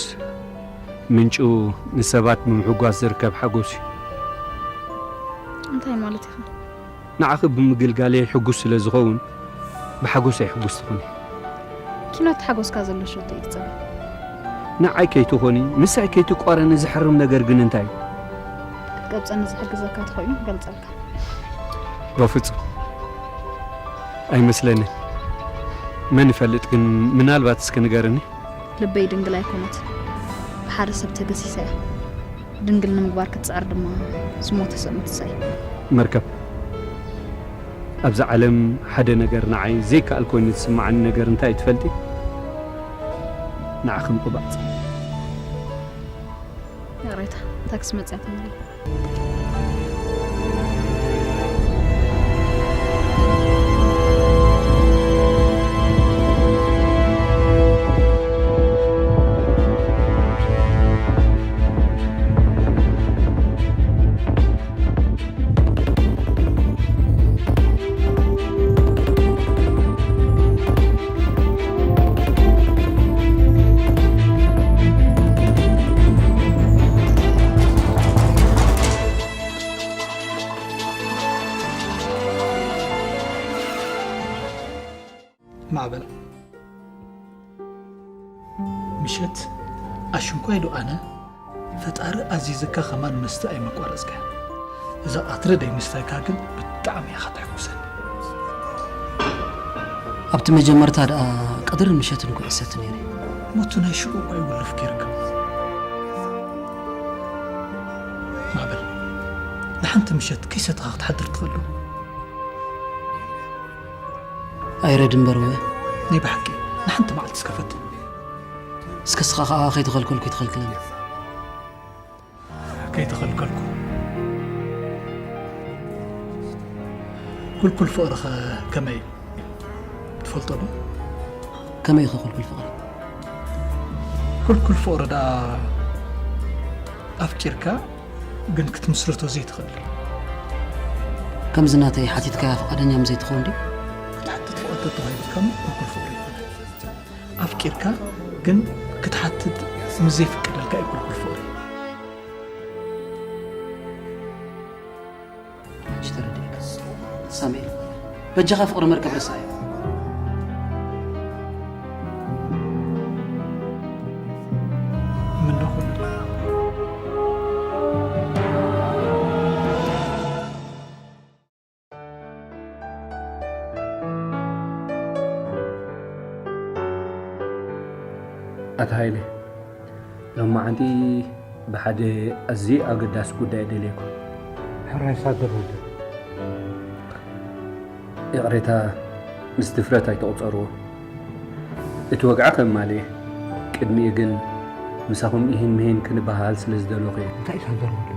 ምንጩ ንሰባት ብምሕጓስ ዝርከብ ሓጎስ እዩ። እንታይ ማለት ኢኻ? ንዓኺ ብምግልጋለይ ሕጉስ ስለ ዝኸውን፣ ብሓጎሰይ ሕጉስ ትኾኒ። ኪኖ እቲ ሓጎስካ ዘሎ ሸቶ እዩ ትጸበ። ንዓይ ከይትኾኒ፣ ምሳይ ከይትቋረኒ ዝሕርም ነገር ግን እንታይ እዩ? ክትቀብጸኒ ዝሕግዘካ ተኾይኑ ክገልጸልካ። በፍጹም ኣይመስለንን። መን ይፈልጥ ግን፣ ምናልባት እስኪ ንገርኒ። ልበይ ድንግል ኣይኮነት፣ ብሓደ ሰብ ተገሲሳ እያ። ድንግል ንምግባር ክትጽዕር ድማ ዝሞተ ሰብ ምትሳይ። መርከብ፣ ኣብዛ ዓለም ሓደ ነገር ንዓይ ዘይከኣል ኮይኑ ዝስምዓኒ ነገር እንታይ እዩ ትፈልጢ? ንዓኺ ምቕባጽ። ይቕሬታ፣ ታክሲ መጽያ ትመልእ። ማዕበል፣ ምሸት ኣሽንኳይ ዶ ኣነ ፈጣሪ ኣዚዘካ ከማን መስተ ኣይመቋረጽካያ። እዛ ቀትሪ ደይ ምስታይካ ግን ብጣዕሚ ኢኻ ተሕጉሰኒ። ኣብቲ መጀመርታ ደኣ ቀትርን ምሸትን እኮ እሰቲ ነይረ። ሞቱ ናይ ሽዑ እኮ እዩ ውልፍ ጌርካ። ማዕበል፣ ንሓንቲ ምሸት ከይሰተኻ ክትሓድር ትኽእል ዶ? ኣይረድ እምበር ወ ናይ ብሓቂ ንሓንቲ መዓልቲ እስከ ፈትን። እስከ እስኻ ኸኣ ከይተኸልከልኩ ይትኸልክለኒ። ከይተኸልከልኩ። ኩልኩል ፍቕርኸ ከመይ እዩ? ትፈልጦ ዶ? ከመይ ኢኸ ኩልኩል ፍቕሪ? ኩልኩል ፍቕሪ ደኣ ኣፍቂርካ ግን ክትምስርቶ ዘይትኽእል። ከምዚ ናተይ ሓቲትካያ ፍቓደኛ ምስ ዘይትኸውን ድዩ? ክትሓትት ፍቓድ ተተዋሂቡካ እሞ ኩልኩል ፍቕሪ ይኾነ። ኣፍቂርካ ግን ክትሓትት ምስ ዘይፍቀደልካ እዩ ኩልኩል ፍቕሪ። ሕጂ ተረዲእካ። ሳሙኤል፣ በጃኻ ፍቕሪ መርከብ ርሳዮ። ምነው ኩሉ ኣታ ሃይለ፣ ሎማዓንቲ ብሓደ ኣዝዩ ኣገዳሲ ጉዳይ ደልየኩም። ሕራይ ሳደር ወደ። ይቕሬታ፣ ምስ ድፍረት ኣይትቑጸርዎ። እቲ ወግዒ ከማልእ እየ። ቅድሚኡ ግን ምሳኹም ኢሂን ምሂን ክንበሃሃል ስለ ዝደለኹ እየ። እንታይ እዩ ሳደር ወደ?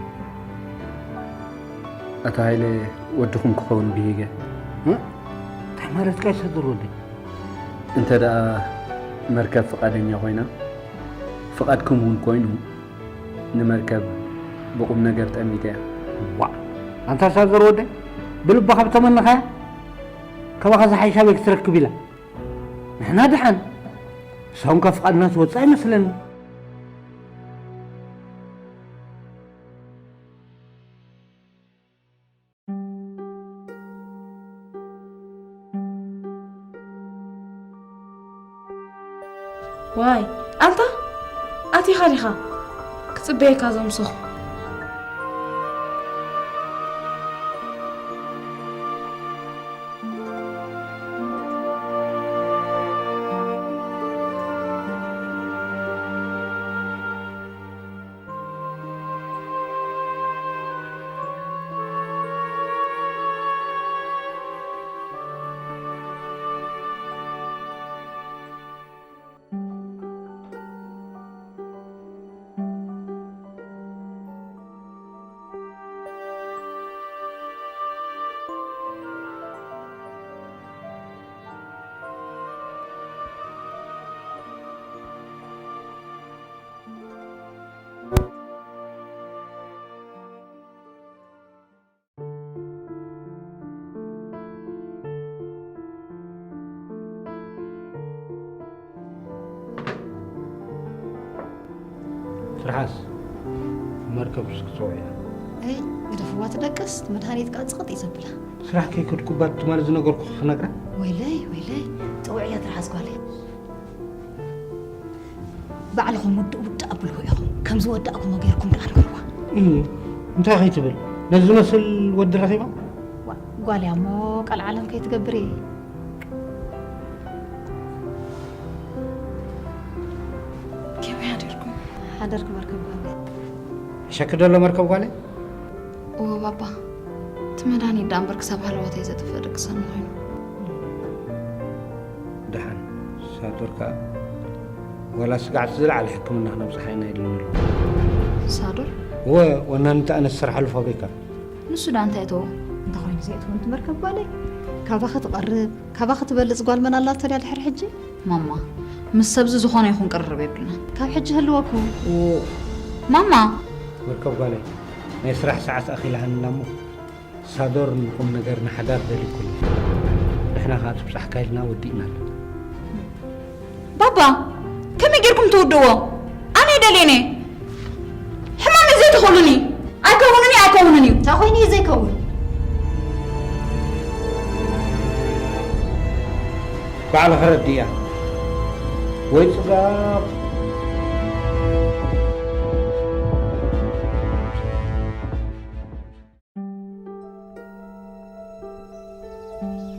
ኣታ ሃይለ፣ ወድኹም ክኸውን ብሂገ። እ? እንታይ ማለትካ እዩ ሳደር ወደ? እንተ ደኣ መርከብ ፍቓደኛ ኮይና፣ ፍቓድኩም እውን ኮይኑ፣ ንመርከብ ብቑም ነገር ጠሚተ እያ። ዋእ! ኣንታ ሳደር ወደ፣ ብልብኻ ብተመነኻያ፣ ካባኻ ዝሓይሽ ኣበይ ክትረክብ ኢላ? ንሕና ደሓን፣ ንሶም ከ ፍቓድና ዝወጽእ ኣይመስለኒ። ዋይ፣ ኣንታ ኣቲኻ ዲኻ? ክጽበየካ ዘምሰኹ። ትርሓስ፣ መርከብ እስክትፅውዕ እያ። ኣይ፣ ግደፍዋ ትደቅስ፣ መድሃኒት ከዓ ፅቕጥ እዩ ዘብላ። ስራሕ ከይከድኩባት ትማሊ ዝነገርኩ ክነግራ። ወይለይ፣ ወይለይ፣ ፅውዕያ ትርሓስ ጓለይ። ባዕልኹም ውድእ ውድእ ኣብልዎ ኢኹም። ከም ዝወዳእኩሞ ጌርኩም ደኣ ንገርዋ። እም፣ እንታይ ከይትብል? ነዚ ዝመስል ወዲ ረኺባ? ዋ፣ ጓል እያ እሞ ቀልዓለም ከይትገብር እየ። ከመይ ሓዲርኩም? ሓደርኪ መርከብ ጓለይ። ሕሸኪ ደሎ መርከብ ጓለይ? እወ ባባ፣ እቲ መድሃኒት ደኣ እምበር ክሳብ ሃለዋተይ ዘጥፍእ ደቂ ሰኒ ኮይኑ። ደሓን፣ ሳዶር ከኣ ዋላ ስጋዕቲ ዝለዓለ ሕክምና ክነብጽሓ ኢና ኢሉኒ ኣሎ። ሳዶር? እወ፣ ወናኒ እቲ ኣነ ዝሰርሓሉ ፋብሪካ። ንሱ ደኣ እንታይ እተዎ? እንተኾይኑ ዘይእትወን ትመርከብ ጓለይ። ካባኺ ትቐርብ፣ ካባኺ ትበልጽ ጓል መን ኣላቶ ድያ ድሕሪ ሕጂ? ማማ፣ ምስ ሰብዚ ዝኾነ ይኹን ቅርርብ የብልና። ካብ ሕጂ ህልወኩም። ዎ-፣ ማማ! መርከብ ጓለይ፣ ናይ ስራሕ ሰዓት ኣኺላ ሃንና እሞ፣ ሳዶር ንቁም ነገር ንሓዳር ደልዩ ኩሉ። ንሕና ኸኣ ትብጻሕካ ኢልና ወዲእና ኣለና። ባባ፣ ከመይ ጌርኩም ትውድእዎ? ኣነ ኣይደልየን እየ። ሕማም እዩ ዘይትኽእሉኒ። ኣይከውንን እዩ፣ ኣይከውንን እዩ። እንታይ ኮይኑ እዩ ዘይከውን? ባዕልኺ ረድእያ። ወይ ጽጋብ።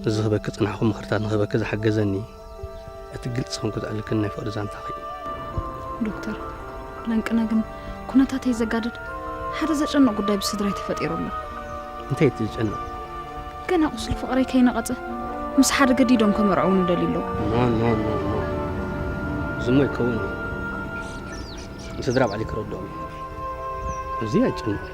እዚ ክበኪ ጽናሕኹም ምኽርታት ንኽበኪ ዝሓገዘኒ፣ እቲ ግልጺ ኮንኩ ዘዕልክኒ ናይ ፍቕሪ ዛንታኺ እዩ። ዶክተር፣ ለንቅነ ግን ኩነታተይ ዘጋድድ ሓደ ዘጨንቕ ጉዳይ ብስድራይ ተፈጢሩ ኣሎ። እንታይ እቲ ዝጨንቕ? ገና ቁስሊ ፍቕረይ ከይነቐጸ፣ ምስ ሓደ ገዲዶም ከመርዕዉኒ ይደልዩ ኣለዉ። ኖ፣ ኖ፣ ኖ፣ ኖ። እዚ እሞ ኣይከውንን እዩ። ንስድራ ባዕለይ ከረድኦም እየ። እዚ ኣጨንቕ።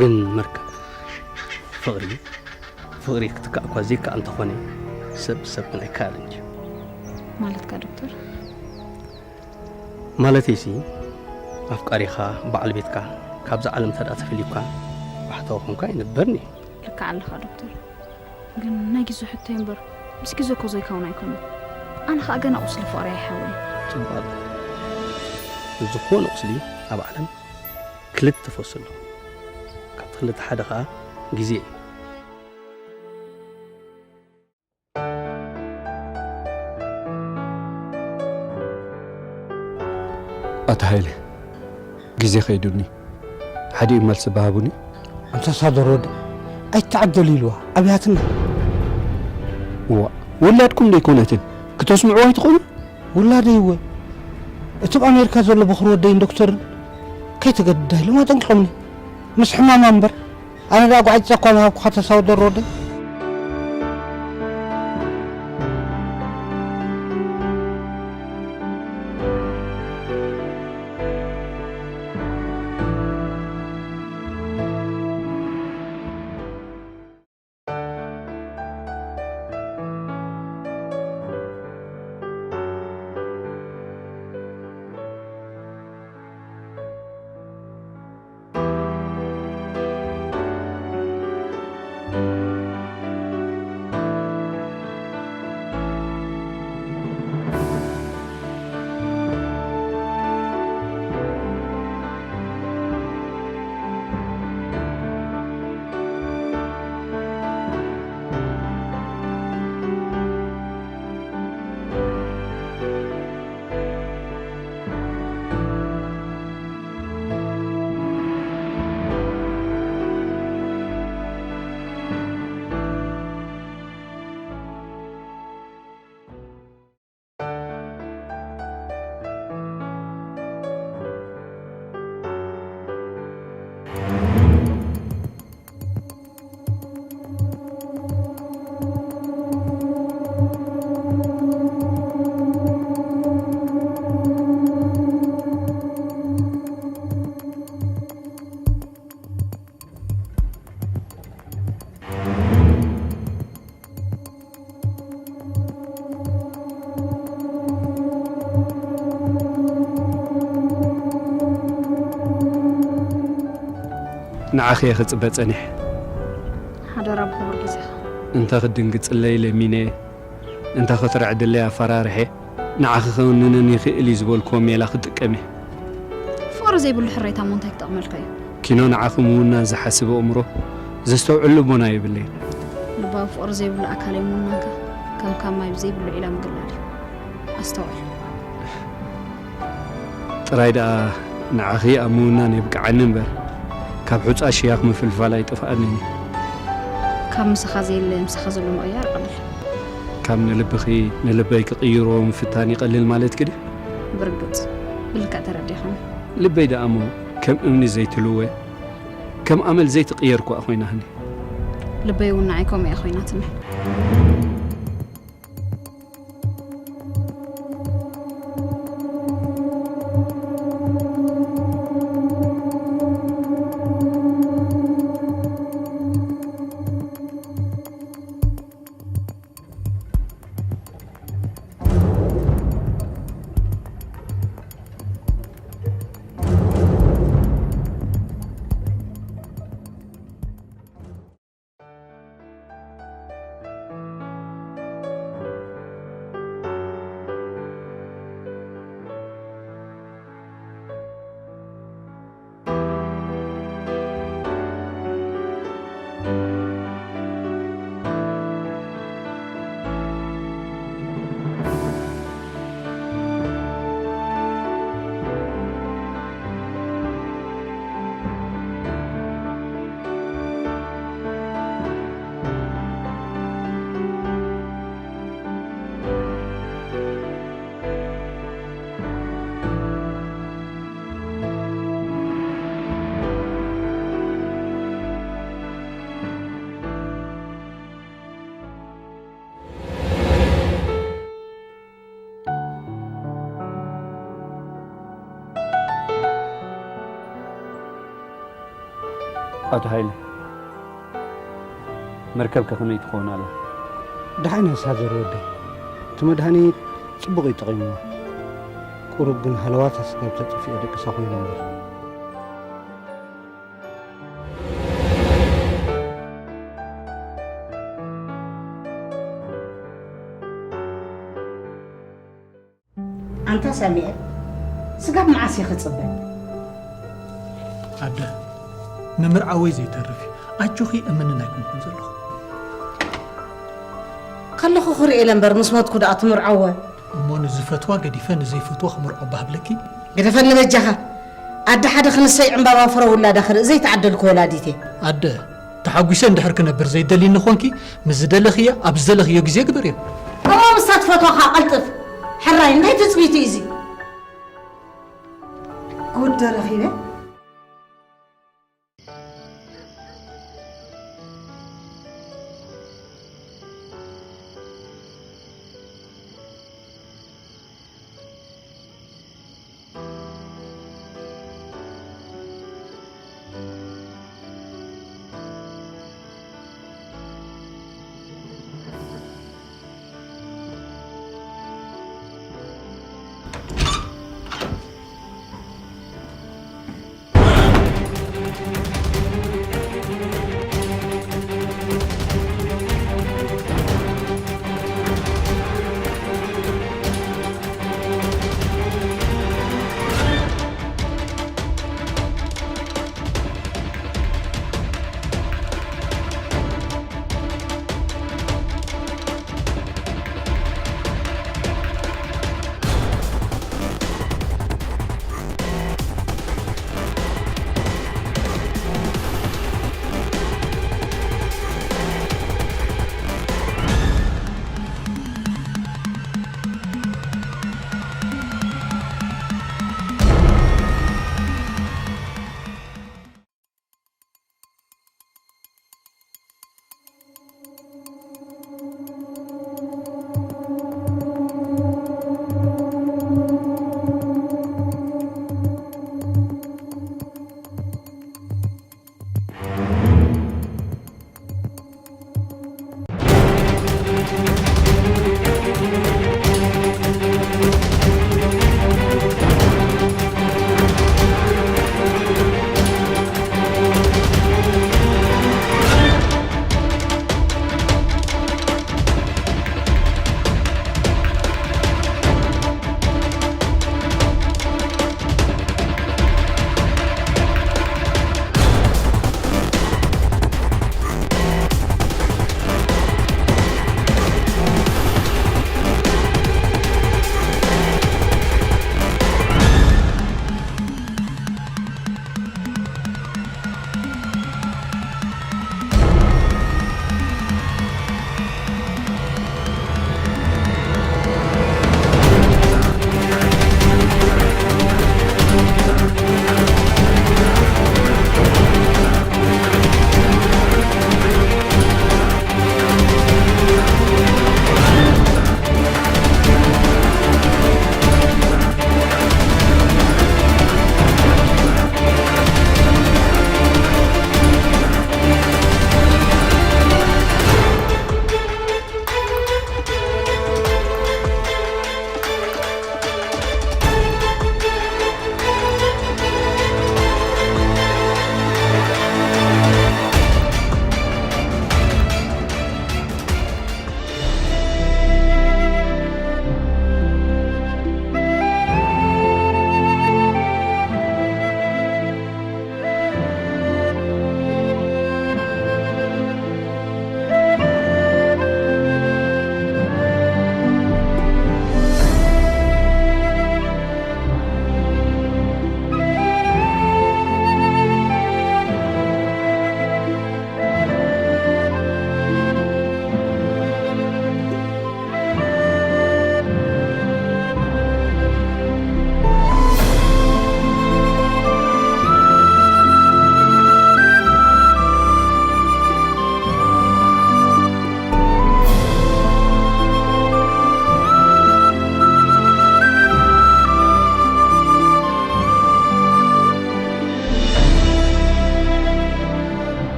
ግን መርከብ፣ ፍቕሪ፣ ፍቕሪ ክትካእ እኳ ዘይከኣል እንተኾነ፣ ሰብ ብሰብ ግን ኣይከኣልን እዩ። ማለትካ ዶክተር? ማለተይሲ፣ ኣፍቃሪኻ፣ በዓል ቤትካ፣ ካብዛ ዓለም እንተ ደኣ ተፈልዩካ፣ ባሕታዊ ኮንካ ኣይንበርን እዩ። ልክዕ ኣለኻ ዶክተር። ግን ናይ ግዜ ሕቶ እምበር፣ ምስ ግዜ እኮ ዘይከውን ኣይኮነን። ኣነ ኸኣ ገና ቁስሊ ፍቕሪ ኣይሓወየን። ጽቡቕ ኣሎ። ዝኾነ ቁስሊ ኣብ ዓለም ክልተ ፈውሲ ኣሎ። ካብቲ ክልተ ሓደ ኸኣ ግዜ እዩ። ኣታ ሃይለ፣ ግዜ ከይዱኒ። ሓዲኡ መልሲ በሃቡኒ። ኣንታ ሳዶር ወዲ፣ ኣይትዓደል ኢልዋ፣ ኣብያትና። እዋ፣ ውላድኩም ዶ ኣይኮነትን? ክተስምዕዎ ኣይትኽእሉ? ውላደይ እወ። እቲ ኣብ ኣሜሪካ ዘሎ በኹሪ ወደይን ዶክተርን ከይተገድዳ ኢሎም ኣጠንቂቖምኒ። ምስ ሕማማ እምበር፣ ኣነ ደኣ ጓዕጫ እኳ ምሃብኩኻ ተሳወ ደሮ ወደይ። ንዓኺ እየ ክጽበ ጸኒሐ። ሓደራ ብኽቡር ግዜኻ። እንተ ክትድንግጽለይ ለሚነ፣ እንተ ክትርዕድለይ ኣፈራርሐ፣ ንዓኺ ከውንነኒ ይኽእል እዩ ዝበልክዎ ሜላ ክጥቀም እየ። ፍቕሪ ዘይብሉ ሕሬታ እሞ እንታይ ክጠቕመልካ እዩ? ኪኖ ንዓኺ ምውናን ዝሓስብ ኣእምሮ፣ ዘስተውዕል ልቦና የብለይን። ልባዊ ፍቕሪ ዘይብሉ ኣካለይ ምውናንካ ከም ካብ ማይ ብዘይብሉ ዒላ ምግላል እዩ። ኣስተውዕል። ጥራይ ደኣ ንዓኺ ኣብ ምውናን የብቅዓኒ እምበር፣ ካብ ሑጻ ሽያኽ ምፍልፋል ኣይጠፍኣንን እዩ። ካብ ምሳኻ ዘየለ ምሳኻ ዘሎ ምቕያር ቀሊል። ካብ ንልብኺ ንልበይ ክቕይሮ ምፍታን ይቐልል ማለትኪ ድዩ? ብርግጽ፣ ብልክዕ ተረዲእኻኒ። ልበይ ደኣ እሞ ከም እምኒ ዘይትልወ፣ ከም ኣመል ዘይትቕየር እኳ ኮይናትኒ። ልበይ እውን ንዓይ ከምኡ እያ ኮይናትኒ። ኣቶ ሃይለ፣ መርከብከ ከመይ ትኸውን ኣላ? ደሓን እያ ሳዘር ወደይ። እቲ መድሃኒት ጽቡቕ እዩ ጠቒምዋ። ቁሩብ ግን ሃለዋታ ስጋብ ተጠፍኤ ደቂሳ ኮይኑ እምበር። ኣንታ ሳሚኤል፣ ስጋብ መዓስ እየ ክጽበ? ኣደ፣ ንምርዓወይ ዘይተርፍ እዩ። ኣጆኺ እምንን ኣይኮንኩን ዘለኹ። ከለኹ ክርእየለ እምበር ምስ ሞትኩ ደኣ ትምርዓወ? እሞ ንዝፈትዋ ገዲፈ ንዘይፈትዎ ክምርዖ ባህብለኪ? ግደፈኒ በጃኻ። ኣደ ሓደ ክንሰይ ዕምባባ ፍረ ውላዳ ክርኢ ዘይተዓደልኩ ወላዲት እየ። ኣደ፣ ተሓጒሰ እንድሕር ክነብር ዘይደልይኒ ኾንኪ፣ ምስ ዝደለኽዮ ኣብ ዝደለኽዮ ግዜ ግበርዮ። እሞ ምስታ ትፈትዋ ኸዓ ቀልጥፍ። ሕራይ፣ እንታይ ትጽቢት እዩ እዚ? ጉድ ረኺበ።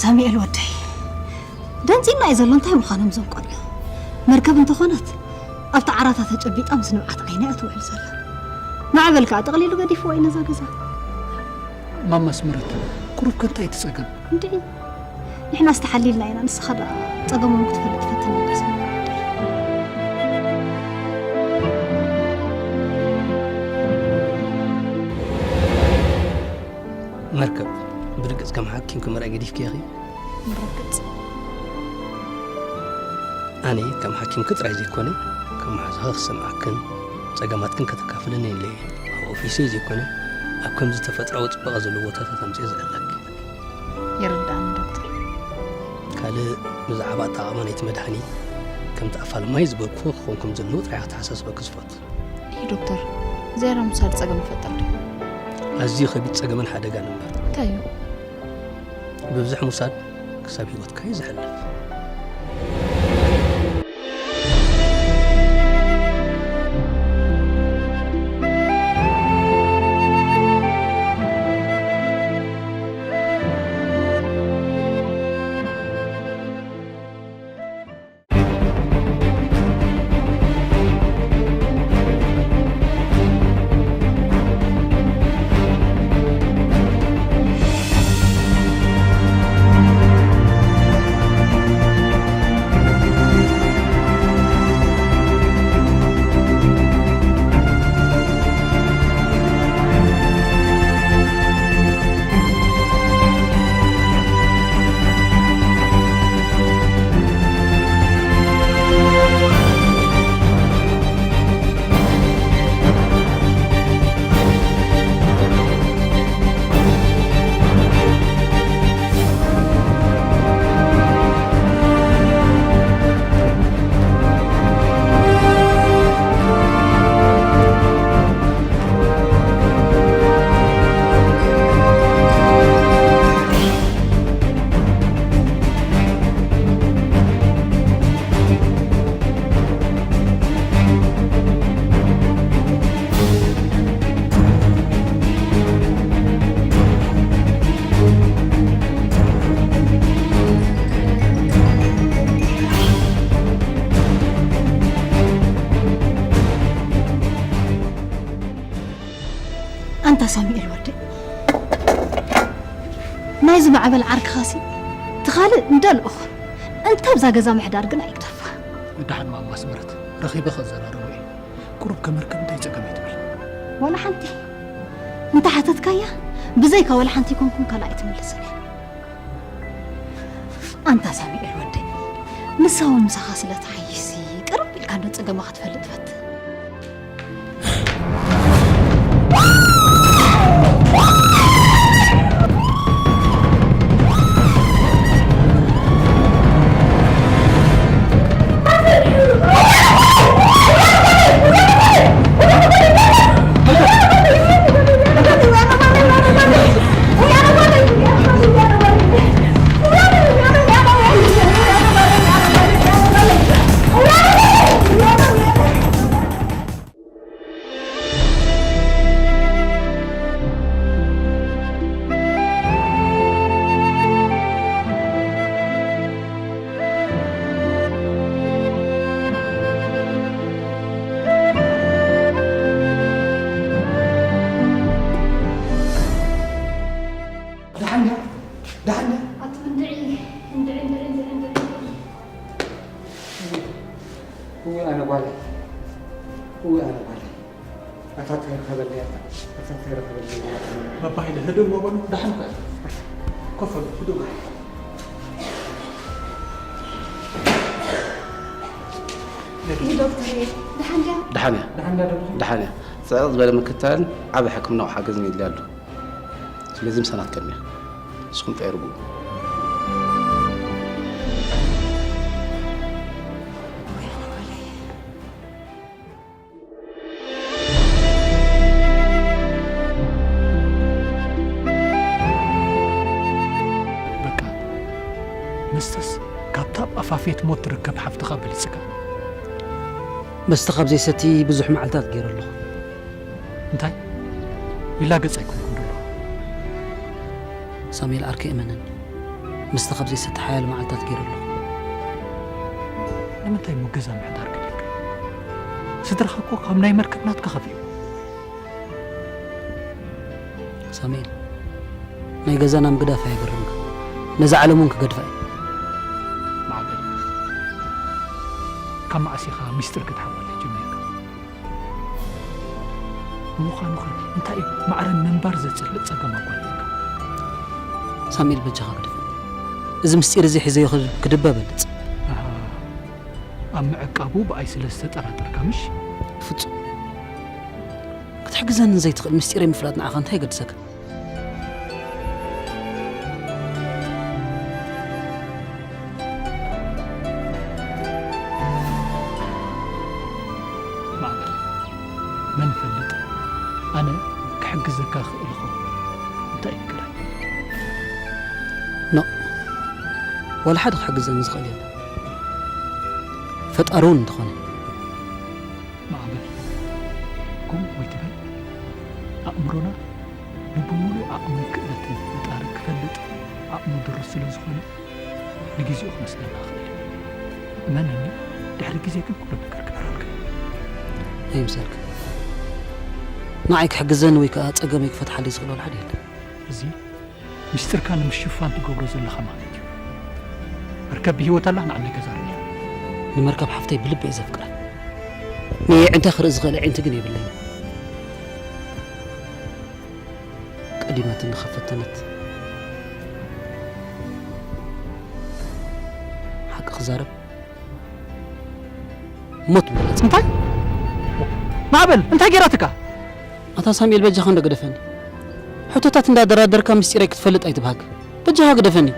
ሳሙኤል ወደይ፣ ደንጺና እዩ ዘሎ። እንታይ ምዃኖም እዞም ቆልዑ? መርከብ እንተኾነት ኣብቲ ዓራታ ተጨቢጣ ምስ ንብዓት ዓይና እያ ትውዕል ዘላ። ማዕበል ከኣ ጠቕሊሉ ገዲፍዎ እዩ ነዛ ገዛ። ማማ ኣስመረት፣ ቁሩብ ከ እንታይ እቲ ጸገም? እንድዒ፣ ንሕናስ ተሓሊልና ኢና፣ ንስኻ ደኣ ጸገሞም ክትፈልጥ ፈትን እምበር። መርከብ፣ ብርግጽ ከም ሓኪም ክምርኣይ ገዲፍኪ ኢኺ? ብርግጽ። ኣነ ከም ሓኪምኪ ጥራይ ዘይኮነ፣ ከም መሓዛኺ ክሰምዓክን ጸገማትክን ከተካፍለኒ ኢለ እየ። ኣብ ኦፊሰይ ዘይኮነ፣ ኣብ ከምዚ ተፈጥሮኣዊ ጽባቐ ዘለዎ ቦታታት ኣምጺኤ ዝዕለኪ። ይርዳእኒ ዶክተር። ካልእ ብዛዕባ ኣጠቓቕማ ናይቲ መድሃኒት፣ ከምቲ ኣፋልማይ ዝበልክዎ ክኸውን ከም ዘለዎ ጥራይ ኣተሓሳስበኪ ዝፈቱ። እይ ዶክተር፣ ዝያዳ ምውሳድ ጸገም ይፈጥር ድዩ? ኣዝዩ ከቢድ ጸገምን ሓደጋን እምበር። እንታይ እዩ? ብብዝሒ ምውሳድ ክሳብ ህይወትካ እዩ ዘሕልፍ። ኣንታ ሳሙኤል ወደይ፣ ናይዚ ማዕበል ዓርክኻሲ እቲ ካልእ እንዳ ልኡኽ፣ እንተ ኣብዛ ገዛ ምሕዳር ግን ኣይግደፋ። ደሓን ማማ ኣስመረት፣ ረኺበ ከዘራርቦ እየ። ቁሩብ ከመርክብ እንታይ ጸገም እዩ ትብል? ዋላ ሓንቲ። እንተ ሓተትካያ፣ ብዘይካ ዋላ ሓንቲ ይኮንኩም ካልእ ኣይትምልስን እያ። ኣንታ ሳሙኤል ወደይ፣ ንሳ እውን ምሳኻ ስለ ትሓይሽሲ፣ ቅርብ ኢልካ እንዶ ጸገማ ክትፈልጥ ፈትን። ደሓን ድያ? ደሓን ድያ? ኣቲ እንድዒ፣ እንድዒ፣ እንድዒ፣ እንድዒ፣ እንድዒ። እወ ኣነ ጓለይ፣ እወ ኣነ ጓለይ። ኣታ ተረኸበለይ፣ ኣታ ተረኸበለይ። ባባ ሃይለ፣ ህድእ እሞ በሉ፣ ደሓን እኮ እያ። ኮፍ በሉ፣ ህድእ በሉ። ይህ ዶክተር፣ ደሓን ድያ? ደሓን እያ። ደሓን ድያ ዶክተር? ደሓን እያ። ጽዕቕ ዝበለ ምክትታልን ዓቢ ሕክምናዊ ሓገዝን የድልያ ኣሎ። ስለዚ ምሳና ትከድሚ እያ። ንስኹም ጠርጉ። በቃ፣ መስተስ ካብታ ኣብ ኣፋፌት ሞት ትርከብ ሓፍትኻ በሊጽካ። መስተ ካብ ዘይሰቲ ብዙሕ መዓልታት ገይረ ኣለኹ። እንታይ? ይላገጽ ኣይኮንኩን ደሎ። ሳሙኤል ዓርከይ፣ እመነኒ። ምስቲ ካብ ዘይሰተ ሓያሎ መዓልታት ገይሩ ኣለኹ። ንምንታይ እሞ ገዛ ምሕዳር ገዲፍካ? ስድራኻ እኮ ካብ ናይ መርከብ ናትካ ከፊኡ። ሳሙኤል፣ ናይ ገዛና ምግዳፍ ኣየገርምካ። ነዛ ዓለም እውን ክገድፋ እዩ። ማዕበል፣ ካብ መዓስ ኢኻ ሚስጥር ክትሓወለ ጀሚርካ? ንምዃኑ ኸ እንታይ እዩ ማዕረ ምንባር ዘጽልእ ጸገም ኣጓኒፍካ? ሳሙኤል፣ በጃኻ ግደፈኒ። እዚ ምስጢር እዚ ሒዘዮ ክድበ በልጽ። ኣሃ፣ ኣብ ምዕቃቡ ብኣይ ስለ ዝተጠራጠርካ ምሽ? ፍጹም። ክትሕግዘኒ ዘይትኽእል ምስጢረይ ምፍላጥ ንዓኻ እንታይ የገድሰካ? ማዕበል፣ መን ይፈልጥ? ኣነ ክሕግዘካ ክእል እኸውን። እንታይ ይግረም? ኖ፣ ዋላ ሓደ ክሕግዘኒ ዝኽእል የለን። ፈጣሪ እውን እንተኾነ። ማዕበል፣ ከምኡ ኣይትበል። ኣእምሮና ንብምሉእ ዓቕምን ክእለትን ፈጣሪ ክፈልጥ ዓቕሙ ድሩት ስለ ዝኾነ፣ ንግዜኡ ክመስለና ይኽእል እዩ። እመነኒ፣ ድሕሪ ግዜ ግን ኩሉ ነገር ክበርሃልካ እዩ። ኣይምሰልካ። ንዓይ ክሕግዘኒ ወይ ከኣ ጸገመይ ክፈትሓለይ ዝኽእል ወላ ሓደ የለን። እዚ ምስጢርካ ንምሽፋን ትገብሮ ዘለኻ ማለት እዩ። መርከብ ብህይወት ኣላ፣ ንዓኒ ገዛ ርኢያ። ንመርከብ ሓፍተይ ብልቢ እየ ዘፍቅራ። ንየዕንታ ክርኢ ዝኽእል ኣዒንቲ ግን የብለይን። ቀዲማትኒ ከፈተነት። ሓቂ ክዛረብ ሞት ምረጽ። እንታይ? ማዕበል፣ እንታይ ገይራትካ? ኣታ ሳሙኤል፣ በጃኻ እንዶ ግደፈኒ። ሕቶታት እንዳደራደርካ ምስጢረይ ክትፈልጥ ኣይትብሃግ። በጃኻ ግደፈኒ።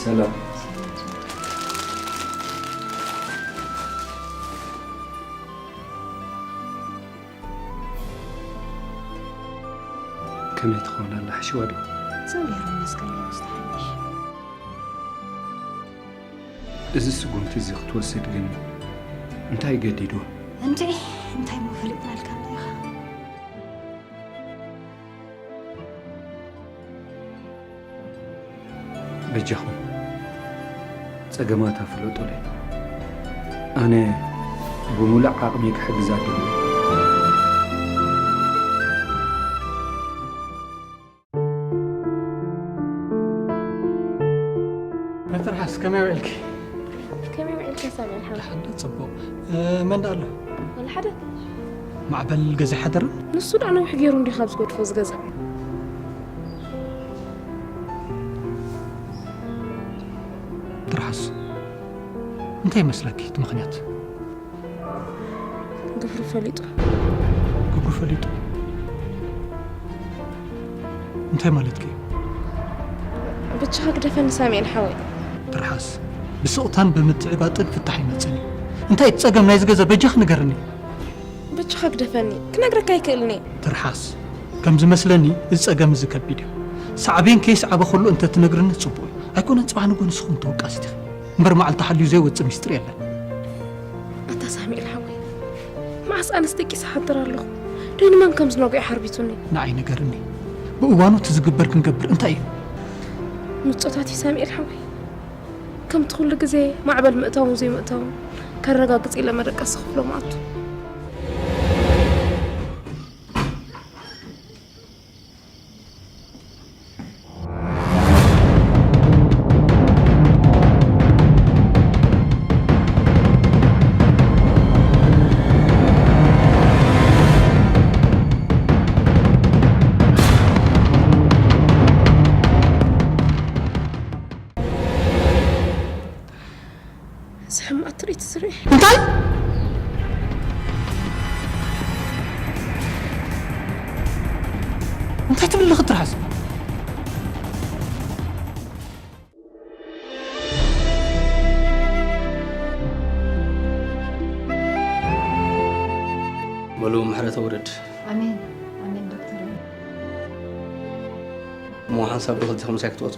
ሰላም። ከመይ ትኸውን ኣላ? ሓሽዋ ዶ? እግዚኣብሔር ይመስገን፣ ምስ ተሓንሽ። እዚ ስጉምቲ እዚ ክትወስድ ግን እንታይ ገዲዱ? እንዴ፣ እንታይ እሞ ፈሊጥናልካ ኣለና ኢኻ? በጃኹም፣ ጸገማታ ፍለጡለይ። ኣነ ብምሉእ ዓቕመይ ክሕግዛ ድልው። ትርሓስ፣ ከመይ ውዒልኪ? ከመይ ውዒልካ ሳሙኤል ሓወይ? ደሓን ዶ? ጽቡቕ። እ፣ መን ደኣ ኣሎ? ወላ ሓደ። ማዕበል ገዛ ሓደረ? ንሱ ደኣ ነዊሕ ገይሩ እንዲዩ ካብ ዝገድፎ ዝገዛ። ትርሓስ፣ እንታይ ይመስለኪ እቲ ምኽንያት? ግብሩ ፈሊጡ። ግብሩ ፈሊጡ? እንታይ ማለትኪ እዩ? ብቻኻ ግደፈኒ ሳሙኤል ሓወይ። ትርሓስ፣ ብስቕታን ብምትዕባጥን ፍታሕ ኣይመጽእን እዩ። እንታይ እቲ ጸገም ናይዚ ገዛ በጃኺ ንገርኒ። ብቻኻ ግደፈኒ፣ ክነግረካ ኣይክእልን እየ። ትርሓስ፣ ከም ዝመስለኒ እዚ ጸገም እዚ ከቢድ እዩ። ሳዕቤን ከይስዓበ ከሎ እንተ ትነግርኒ ጽቡቕ እዩ። ኣይኮነን ጽባሕ ንግሆ ንስኹም ተወቃሲት ኢኺ። እምበር መዓልቲ ሓልዩ ዘይወጽእ ሚስጥር የለን። ኣታ ሳሙኤል ሓወይ፣ መዓስ ኣነስ ደቂሰ እሓድር ኣለኹ። ደይ ንመን ከም ዝነግዖ ሓርቢቱኒ። ንዓይ ንገርኒ። ብእዋኑ እቲ ዝግበር ክንገብር እንታይ እዩ? ምጾታት እዩ ሳሙኤል ሓወይ። ከምቲ ኩሉ ግዜ ማዕበል ምእታውን ዘይምእታውን ከረጋግጽ ኢለ መደቀሲ ክፍሎም ኣቱ። ትርኢት ዝርኢ እንታይ እንታይ ትብል ኣለኺ ትርሓስ? በሉ ምሕረት ኣውርድ። ኣሜን። ኣሜን ዶክተር። እሞ ሓንሳብ ዶ ክልቴኹም ምሳይ ክትወፁ?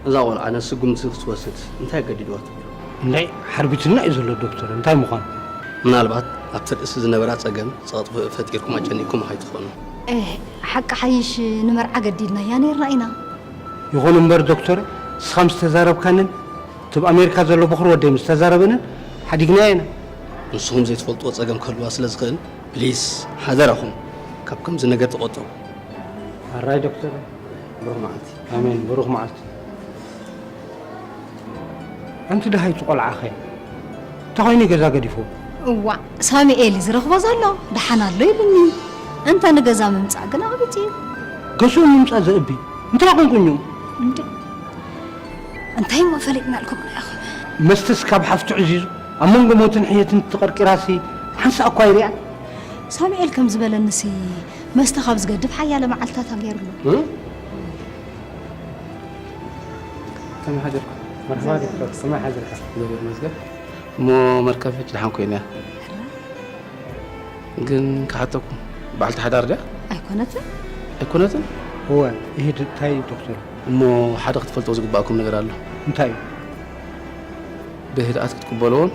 እዛ ቆልዓ ነዚ ስጉምቲ ክትወስድ እንታይ ኣገዲድዋ ትብሉ? እንታይ ሓርቢትና እዩ ዘሎ ዶክተር? እንታይ ምዃኑ? ምናልባት ኣብቲ ርእሲ ዝነበራ ጸገም ጸቕጢ ፈጢርኩም ኣጨኒቕኩም ኣይትኾኑ። ኤህ፣ ሓቂ ሓይሽ ንመርዓ ገዲድናያ ነይርና ኢና። ይኹን እምበር ዶክተር፣ ንስኻ ምስ ተዛረብካንን እቲ ኣብ ኣሜሪካ ዘሎ በኹሪ ወደይ ምስ ተዛረበንን ሓዲግናያ ኢና። ንስኹም ዘይትፈልጥዎ ጸገም ክህልዋ ስለ ዝኽእል፣ ፕሊስ፣ ሓደራኹም፣ ካብ ከምዚ ነገር ተቖጠቡ። ኣራይ ዶክተር። ብሩኽ መዓልቲ። ኣሜን፣ ብሩኽ መዓልቲ። ኣንቲ ደሃይቲ ቆልዓኸ? እንታይ ኮይኑ ገዛ ገዲፎ? እዋእ፣ ሳሙኤል እዩ ዝረኽቦ ዘሎ፣ ደሓን ኣሎ ኢሉኒ። እንተ ንገዛ ምምጻእ ግን ኣቕቢጽ እዩ። ገዝኡ ምምጻእ ዘእቢ እንታይ ኮንኩኝ? እንዴ፣ እንታይ እሞ ፈሊጥናልኩም ኢና ኢኹም? መስተስ ካብ ሓፍቱ ዕዚዙ ኣብ መንጎ ሞትን ሕየትን ተቐርቂራሲ ሓንሳእ እኳ ይሪኣ? ሳሙኤል ከም ዝበለንሲ መስተ ካብ ዝገድፍ ሓያለ መዓልትታት ኣገይሩሉ። እ? ከመይ ሓደርኩም? መርሓባ ዶክተር፣ ከመይ ሓደርካ? እግዚኣብሔር ይመስገን። እሞ መርከብ ሕጂ ደሓን ኮይና እያ። ግን ክሓተኩም፣ በዓልቲ ሓዳር ድያ? ኣይኮነትን። ኣይኮነትን? እወ፣ ይሄ ድ-፣ እንታይ ዶክተር? እሞ ሓደ ክትፈልጦ ዝግባእኩም ነገር ኣሎ። እንታይ እዩ? ብህድኣት ክትቅበልዎን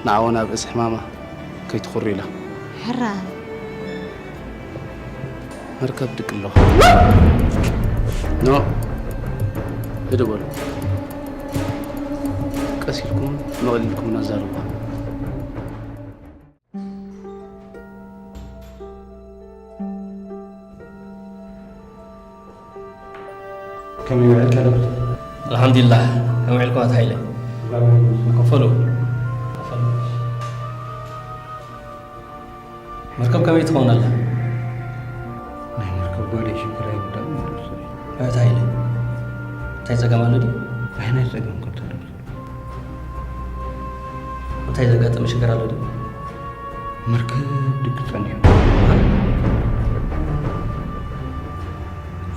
ንዓኡ ናብ ርእሲ ሕማማ ከይትኹሪ ኢላ። ሕራ። መርከብ ድቂ ኣለዋ። ኖ፣ ህድእ በሉ። ቀስ ኢልኩም መቕሊልኩም እናዛረብዋ። ከመይ ውዒልካ ዶክተር? ኣልሓምዱሊላህ። ከመይ ውዒልኩም ኣቶ ሃይለ? ክፈሉ። ክፈሉ። መርከብ ከመይ ትኸውን ኣላ? ናይ መርከብ ጓደይ ሽግር ኣይውዳእን እዩ ዶክተር። ኣቶ ሃይለ፣ እንታይ ጸገም ኣሎ ድዩ? ኣይ ናይ ጸገም ከቶ ዶክተር። እንታይ ዘጋጠመ ሽግር ኣሎ ድዩ? መርከብ ድቂ ጸኒሑ።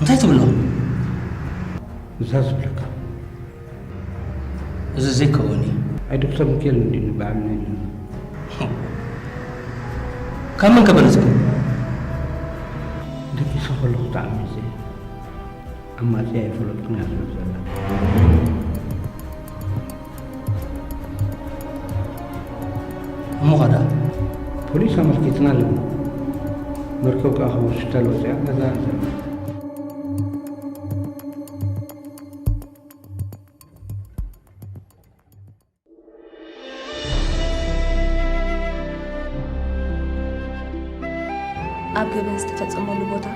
እንታይ ትብሎ? እዛ ዝብለካ። እዚ ዘይከውን እዩ። ኣይ ዶክተር ሚካኤል እንዲ ንበዓል ናይ ካብ መን ከበለጽኩም? ደቂሰ ከለኹ ተዓሚጸ። ኣማጺኣ ኣይፈለጥኩን እያ ትብል ዘላ። እሞ ኸዳ? ፖሊስ ኣመልኪትና ኣለና። መርከብ ከኣ ካብ ሆስፒታል ወጺኣ ገዛ ኣንተና። ኣብ ገበን ዝተፈጸመሉ ቦታ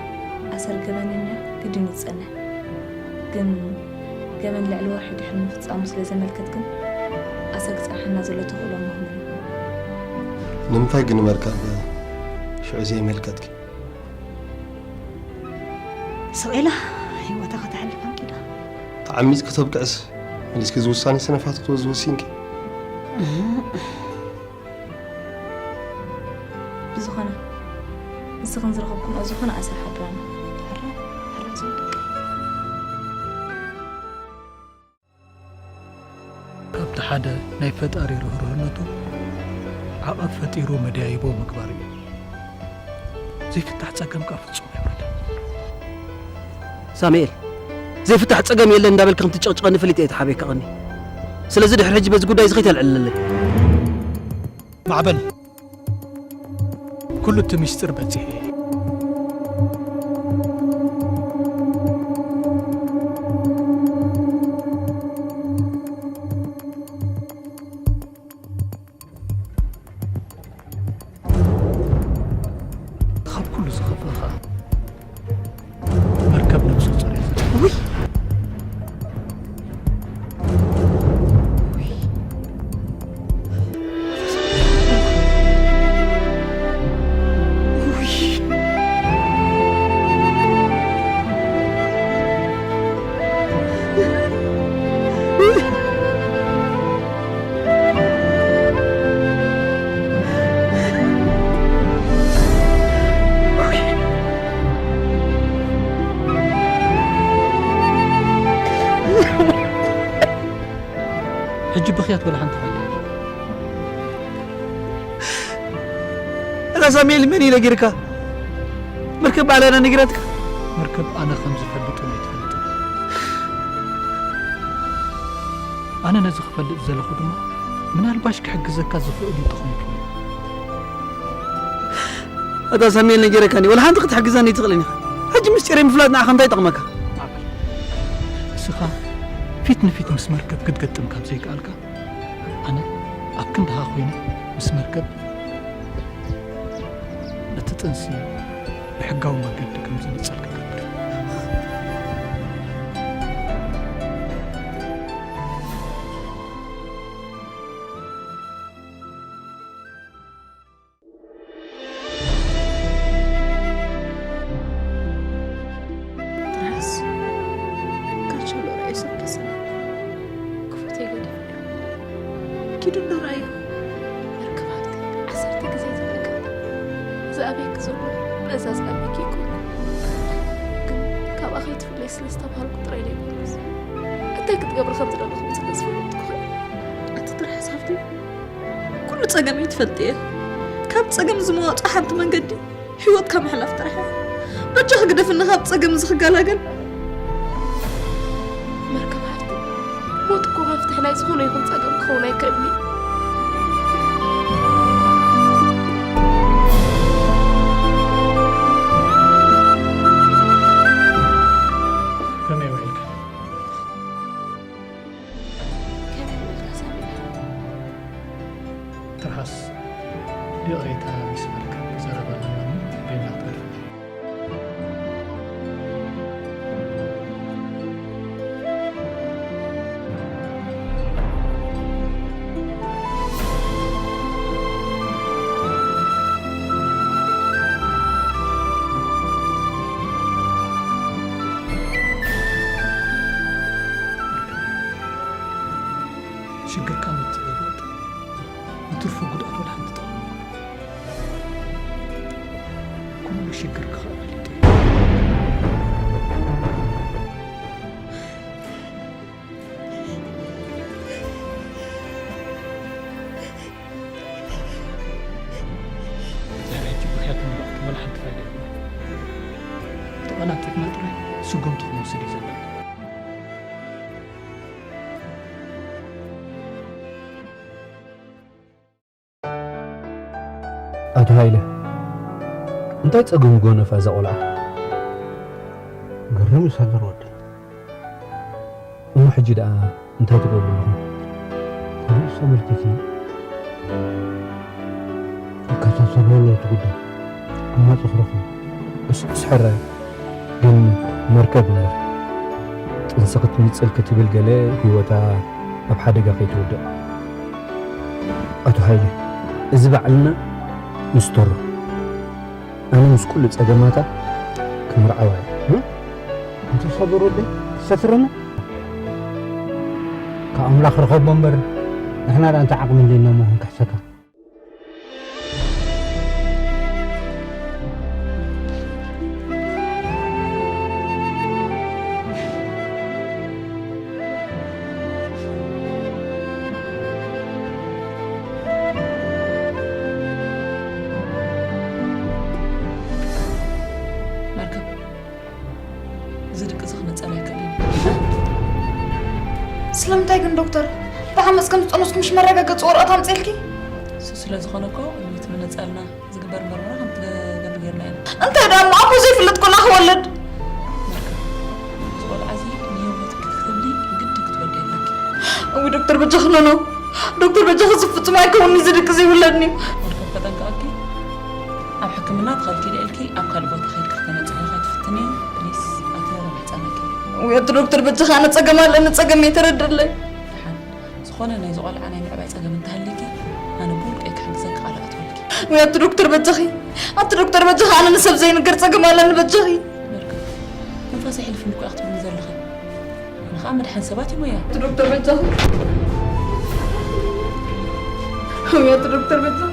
ኣሰር ገበነኛ ግድን እዩ ዝጸንሕ። ግን ገበን ልዕሊ ወርሒ ድሕሪ ምፍጻሙ ስለ ዘመልከት ግን ኣሰር ክጸንሓና ዘሎ ተኽእሎ ምህሙን እዩ። ንምንታይ ግን መርከብ ሽዑ ዘየመልከትኪ? ስቕ ኢላ ህይወታ ከተሕልፍ ኣንቂዳ። ተዓሚጽኪ ተብቅዕስ መሊስኪ እዚ ውሳኔ ሰነፋት ክትወስዲ ወሲንኪ? ብዝኾነ ንስኽን ዝረኸብኩምኦ ዝኾነ ኣሰር ሓድራና። ሕራይ፣ ሕራይ ዝወደቀ። ካብቲ ሓደ ናይ ፈጣሪ ርህሩህነቱ ዓቐብ ፈጢሩ መደያይቦ ምግባር እዩ። ዘይፍታሕ ጸገም ከኣ ፍጹም ኣይውረድን። ሳሙኤል፣ ዘይፍታሕ ጸገም የለን እንዳበልካ ከም ትጨቕጭቐኒ ፈሊጠ እየ ተሓብየካ ቀኒ። ስለዚ ድሕሪ ሕጂ በዚ ጉዳይ እዚ ከይተልዕለለይ። ማዕበል፣ ኩሉ እቲ ሚስጥር በጺሐ እየ። ካብ ኩሉ ዝኸፍእ ኸኣ መርከብ ነብሱ ጸሪያ። ውይ! እያት ወላ ሓንቲ ፋይዳ የለን። እዛ ሳሙኤል መን እዩ ነጊርካ? መርከብ ባዕላ ነጊራትካ? መርከብ ኣነ ከም ዝፈልጥ እውን ኣይትፈልጥን። ኣነ ነዚ ክፈልጥ ዘለኹ ድማ ምናልባሽ ክሕግዘካ ዝኽእል እዩ ተኾንኩ። እታ ሳሙኤል ነጊረካኒ፣ ወላ ሓንቲ ክትሕግዘኒ ኣይትኽእልን ኢኻ። ሕጂ ምስጢረይ ምፍላጥ ንዓኻ እንታይ ይጠቕመካ? እስኻ ፊት ንፊት ምስ መርከብ ክትገጥም ካብ ዘይከኣልካ፣ ኣነ ኣብ ክንድኻ ኮይነ ምስ መርከብ እቲ ጥንሲ ብሕጋዊ መገዲ ከም ዝንጸል ክገብር። ትርሃስ፣ ካንሸሎ ርእዩ ሰብ ደስ ክፉት ኣይገድፍን እዩ። ኪዱ እንዶ ረኣዮ። መርከብ ሃብቲ ዓሰርተ ግዜ ዝለካ። ዝኣበየኪ ዘሎ ነዛ ዝኣበየኪ ይኮንኩ። ግን ካብኣ ከይትፍለይ ስለ ዝተባሃልኩ ጥራይ ናይ መለስ። እንታይ ክትገብሪ ከም ዝደለኹ ብዝግልጽ ፈለጥኩ። ኣቲ ትርሃስ ሃብቲ፣ ኩሉ ጸገመይ ትፈልጥየ። ካብ ጸገም ዝመዋጽኦ ሓንቲ መንገዲ ህይወትካ ምሕላፍ ጥራሕ እያ። በጃኺ ግደፍኒ ካብ ጸገም እዚ ክገላገል። መርከብ ሃብቲ፣ ሞት እኮ መፍትሒ ናይ ዝኾነ ይኹን ጸገም ክኸውን ኣይክእልን እዩ። ከመይ ውዒልካ? ከመይ ውዒልካ ሳሚራ? ትርሃስ፣ ይቕሬታ ምስ በልካ ክዛረብ ኣለና እሞ በይንና ክትገድፈና። ሽግርካ ምትብባጥ ንትርፉ ጉድኣት ወላ ሓንቲ ጥቕሚ የብሉን። ኩሉ ሽግርካ ኸኣ ፈሊጠ እየ። ድሕሪ ሕጂ ብኽያት ምባል ወላ ሓንቲ ፋይዳ የብሉን። ተቐላጢፍና ጥራይ ስጉምቲ ክንወስድ እዩ ዘለና። ኣቶ ሃይለ፣ እንታይ ጸገሙ ጎነፋ እዛ ቆልዓ? ግርም እዩ ሳገር ወደይ። እሞ ሕጂ ደኣ እንታይ ትገብሩ ኣለኹም? ፖሊስ ኣመልኪትና ይከታተሎ ኣሎ እቲ ጉዳይ። ኣማጺ ክረኽቦ። እሱ ክስሕረ ግን መርከብ እምበር። ጥንሲ ክትንጽል ክትብል ገለ ህይወታ ኣብ ሓደጋ ከይትውድቕ። ኣቶ ሃይለ፣ እዚ ባዕልና ንስተሮ። ኣነ ምስ ኩሉ ጸገማታ ክምርዓዋ እየ። እ? ኣንታ ሳገር ወደይ፣ ትሰትረና? ካብ ኣምላኽ ርኸቦ እምበር፣ ንሕና ደኣ እንታይ ዓቕሚ ኣለና እሞ ክንክሕሰካ? መርከብ፣ እዚ ድቂ እዚ ክመጸና ኣይክእልን እዩ። ስለምንታይ ግን ዶክተር? ብዓመጽ ከም ዝጠነስኩ ምሽ መረጋገጺ ወረቐት ኣምጺእልኪ? እሱ ስለ ዝኾነ እኮ፣ ቅድሚ እቲ ምንጻልና ዝግበር መርመራ ከም ትገብሪ ጌርና ኢና። እንታይ ደኣ እሞ ኣቦ ዘይፍለጥ ኮና ክወልድ? መርከብ፣ እዚ ቆልዓ እዚ ንህይወትኪ ክትብሊ ግድን ክትወልዲ ኣለኪ። እዊ ዶክተር በጃኺ፣ ኖ፣ ኖ። ዶክተር በጃኺ፣ እዚ ፍጹም ኣይከውንን'ዩ፣ እዚ ድቂ እዚ ይውለድን'ዩ። መርከብ፣ ከጠንቅቐኪ፣ ኣብ ሕክምና ትኸልኪ ኢለ ኢልኪ ኣብ ካልእ ቦታ ከይድኪ ክተነጽሂ ከይትፍትኒ፣ ፕሊስ፣ ኣቲ ረብሕ ጸመኪ። እዊ ኣቲ ዶክተር በጃኺ፣ ኣነ ጸገም ኣለኒ፣ ጸገመይ ተረድእለይ። ደሓን፣ ዝኾነ ናይዚ ቆልዓ ናይ ምዕባይ ጸገም እንተሃልዩኪ፣ ኣነ ብውልቀይ ክሕግዘኪ ቃል ኣትወልኪ። ወይ ኣቲ ዶክተር በጃኺ፣ ኣቲ ዶክተር በጃኺ፣ ኣነ ንሰብ ዘይንገር ጸገም ኣለኒ በጃኺ። መርከብ፣ ትንፋሰይ ሕልፍኒ እኮ ኢኺ ትብልኒ ዘለኺ። ኣነ ኸኣ መድሓን ሰባት እዩ ሞያ። ኣቲ ዶክተር በጃኺ። ወይ ኣቲ ዶክተር በጃኺ።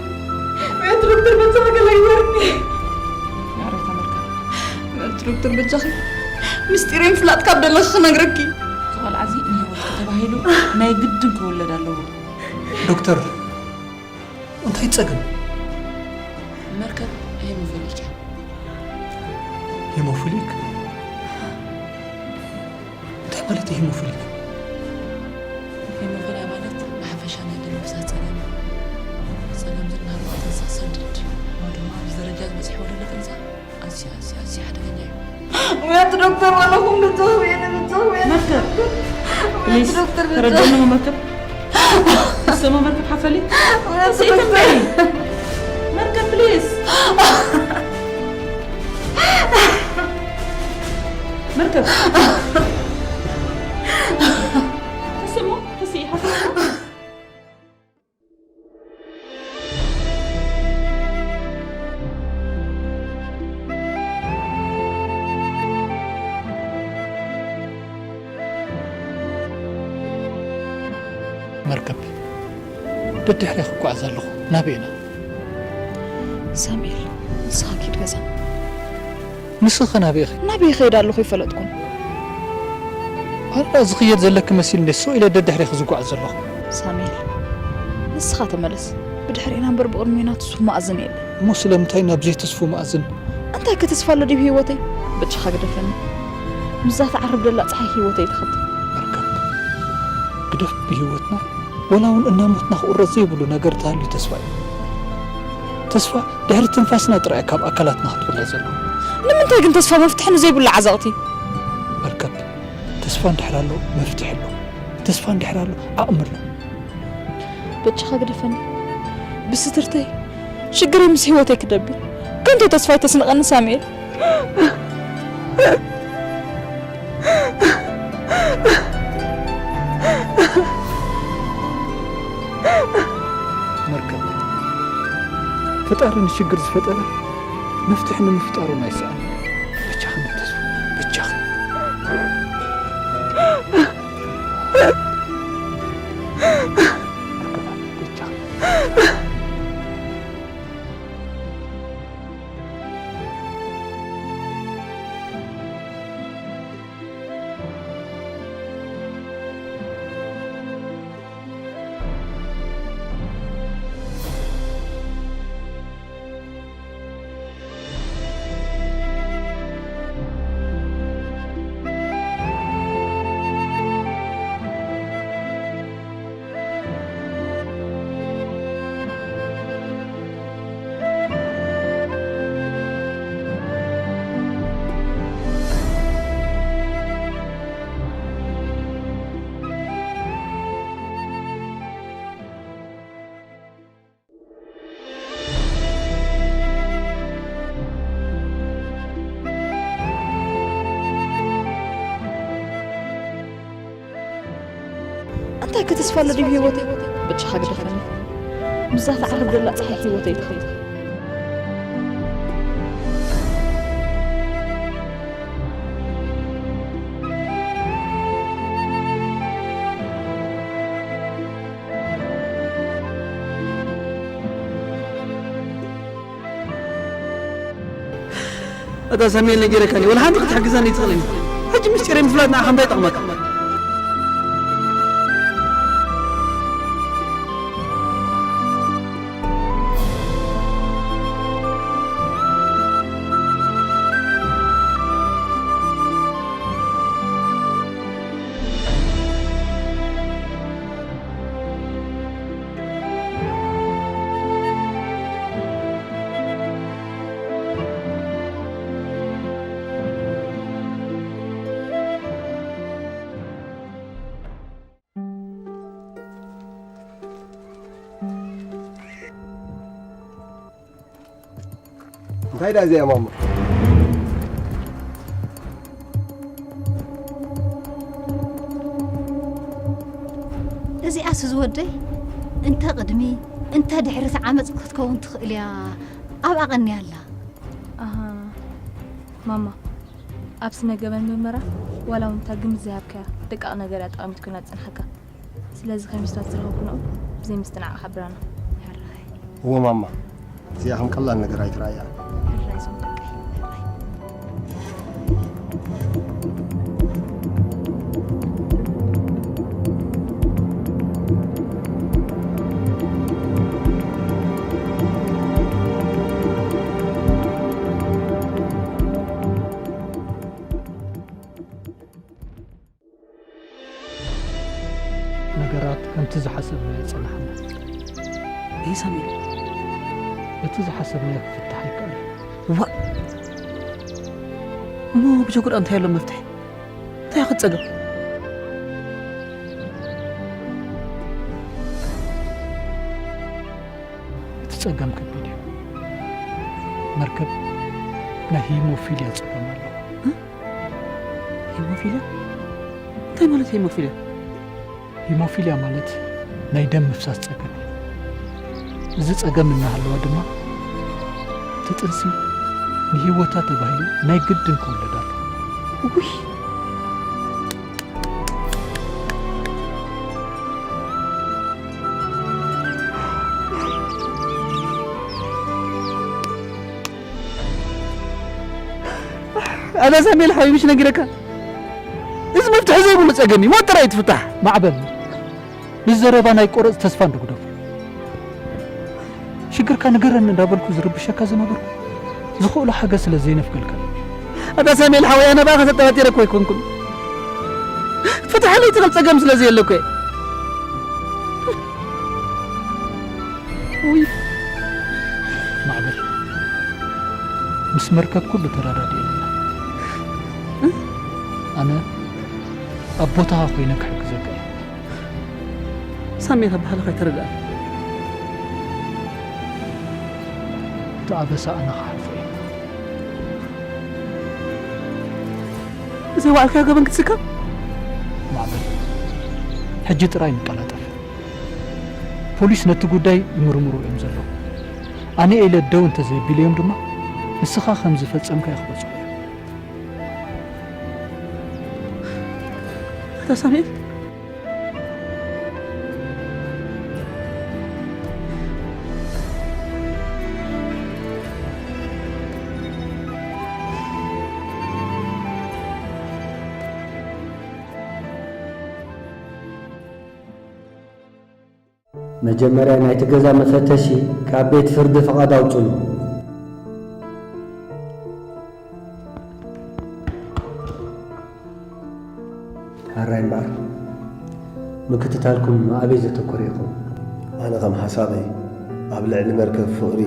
ወይ ኣቲ ዶክተር በጃኺ፣ ገለ ይወርኒ። ይቕሬታ መርከብ። ወይ ኣቲ ዶክተር በጃኺ። ምስጢረይ ምፍላጥ ካብ ደለኺ ክነግረኪ። እዚ ቆልዓ እዚ ንህይወትኪ ተባሂሉ ናይ ግድን ክውለድ ኣለዎ። ዶክተር፣ እንታይ ጸገም? መርከብ ሄሞፊሊክ እያ። ሄሞፊሊክ? እንታይ ማለት እዩ ሄሞፊሊክ? ሄሞፊልያ ማለት ብሓፈሻ ናይ ደም ምፍሳስ ጸገም እዩ። ጸገም ዝናሃለዎ ጥንሲ ክሰድድ ወይ ድማ ኣብዚ ደረጃ ዝበጽሕዎ ዘሎ ጥንሲ ኣዝዩ ኣዝዩ ኣዝዩ ሓደገኛ እዩ። ውያት ዶክተር ዋላኹም ንጽህው የለ ንጽህው የለ መርከብ ፕሊዝ ዶክተር ተረደኒ። መርከብ ስሙ መርከብ ሓፈሊ ውያት ስኢት ዶክተር እምበይ መርከብ ፕሊዝ መርከብ ተስሞ ተስኢ ሓፈሊ መርከብ ደድሕሬ ክጓዓዝ ኣለኹ። ናበይ ኢና? ሳሙኤል፣ ንስኻ ኪድ ገዛ። ንስኺ ከ ናበይ ኢኺ? ናበይ ይኸይድ ኣለኹ ይፈለጥኩን። ኣላ ዝኽየድ ዘለኪ መሲልኒ ሱቕ ኢለ ደድሕሬኺ ዝጓዓዝ ዘለኹ። ሳሙኤል፣ ንስኻ ተመለስ። ብድሕሪና እምበር ብቕድሜና ትስፉ መኣዝን የለን። እሞ ስለምንታይ ናብ ዘይትስፉ መኣዝን? እንታይ ከተስፋ ኣሎ ድዩ ህይወተይ? በጃኻ ግደፈኒ። ምስዛ ትዓርብ ደላ ጸሓይ ህይወተይ ትኸብድ። መርከብ፣ ግደፍ ብህይወትና፣ ወላ እውን እናሞትና ክቑረጽ ዘይብሉ ነገር ተሃልዩ ተስፋ እዩ። ተስፋ ድሕሪ ትንፋስና ጥራይ ካብ ኣካላትና ክትቑረጽ ዘለዎ። ንምንታይ ግን ተስፋ መፍትሒ ንዘይብሉ ዓዘቕቲ? መርከብ፣ ተስፋ እንድሕር ኣሎ መፍትሒ ኣሎ። ተስፋ እንድሕር ኣሎ ዓቕሚ ኣሎ። በጃኻ ግደፈኒ። ብስትርተይ ሽግረይ ምስ ህይወተይ ክደቢ። ከንቱ ተስፋ ኣይተስንቐኒ ሳሙኤል። መርከብ፣ ፈጣሪ ንሽግር ዝፈጠረ መፍትሒ ንምፍጣሩ ናይ ሰኣን። በጃኺ ተስፋ፣ በጃኺ። መርከብ፣ በጃኺ። እንታይ ከተስፋ ኣሎ ድዩ ህይወተይ? በጃኻ ግደፈኒ። ምስዛ ትዓርብ ዘላ ጸሓይ ህይወተይ ትኸይድ። እታ ሳሙኤል ነጊረካኒ፣ ወላ ሓንቲ ክትሕግዘኒ ኣይትኽእልን። ሕጂ ምስጢረይ ምፍላጥ ንዓኻ እንታይ ይጠቕመካ? እንታይ ደኣ እዚኣ ማማ? እዚኣስ ዝወደይ እንተ ቅድሚ እንተ ድሕሪ ዓመጽ ክትከውን ትኽእል እያ። ኣብኣ ቀንያ ኣላ። ኣሃ፣ ማማ፣ ኣብ ስነ ገበን ምርመራ ዋላ እውን እታ ግምት ዘይሃብካያ ደቃቕ ነገር እያ ጠቐሚት ኮይና ዝጸንሓካ። ስለዚ ከሚስታት ዝረኸብኩ ንዑ ብዘይ ምስትንዓቕ ሓብራና። ሕራይ። እወ ማማ፣ እዚኣ ከም ቀላል ነገር ኣይትረኣያ። ሕራይ እዞም ደቀይ፣ ሕራይ። ነገራት ከምቲ ዝሓሰብናዮ ኣይጸናሕና። ይህ ሳሚኤል እቲ ዝሓሰብናዮ ክፍታሕ ኣይከኣል። ዋ እሞ ብጀጉዳ እንታይ ኣሎ መፍትሒ? እንታይ ክትጸገም? እቲ ጸገም ከቢድ እዩ። መርከብ ናይ ሂሞፊልያ ጸገም ኣለዎ። ሂሞፊልያ? እንታይ ማለት ሂሞፊልያ? ሂሞፊልያ ማለት ናይ ደም ምፍሳስ ጸገም እዩ። እዚ ጸገም እናሃለዋ ድማ እቲ ጥንሲ ንህይወታ ተባሂሉ ናይ ግድን ክውለድ ኣሎ። ውይ ኣነ ሳሜል ሓቢቢ ነጊረካ እዚ መፍትሒ ዘይብሉ ጸገም እዩ ሞት ጥራይ ትፍታሕ። ማዕበል ንዘረባ ናይ ቆረጽ ተስፋ እንዶ ግደፉ። ሽግርካ ንገረኒ እንዳበልኩ ዝርብሸካ ዝነበርኩ ዝኽእሎ ሓገዝ ስለ ዘይነፍገልካ። ኣታ ሳሜል ሓወይ ኣነ ብኣኻ ተጠራጢረ እኮ ኣይኮንኩን። ፍትሓለይ ትኽእል ጸገም ስለ ዘየለ እኮ እየ። ውይ ማዕበል ምስ መርከብ ኩሉ ተረዳዲእና ኢና። ኣነ ኣብ ቦታኻ ኮይነ ክሕግዘካ እየ። ሳሜት ኣባህልኻ ኣይተረድኣን። እቲ ኣበሳ ኣነ ክሓልፎ እየ። እዚ ዋዕልካ ገበን ክትስከም ማዕበል ሕጂ ጥራይ ንቀላጠፍ። ፖሊስ ነቲ ጉዳይ ይምርምሩ እዮም ዘለዉ። ኣነ ኢለ ደው እንተዘይቢለዮም ድማ ንስኻ ከም ዝፈጸምካዮ ክበጽሑ እዮም። ኣታ ሳሜት መጀመርያ ናይቲ ገዛ መፈተሺ ካብ ቤት ፍርዲ ፍቓድ ኣውጽሉ። ሕራይ እምበኣር ምክትታልኩም ኣበይ ዘተኮረ ይኸውን? ኣነ ከም ሓሳበይ ኣብ ልዕሊ መርከብ ፍቕሪ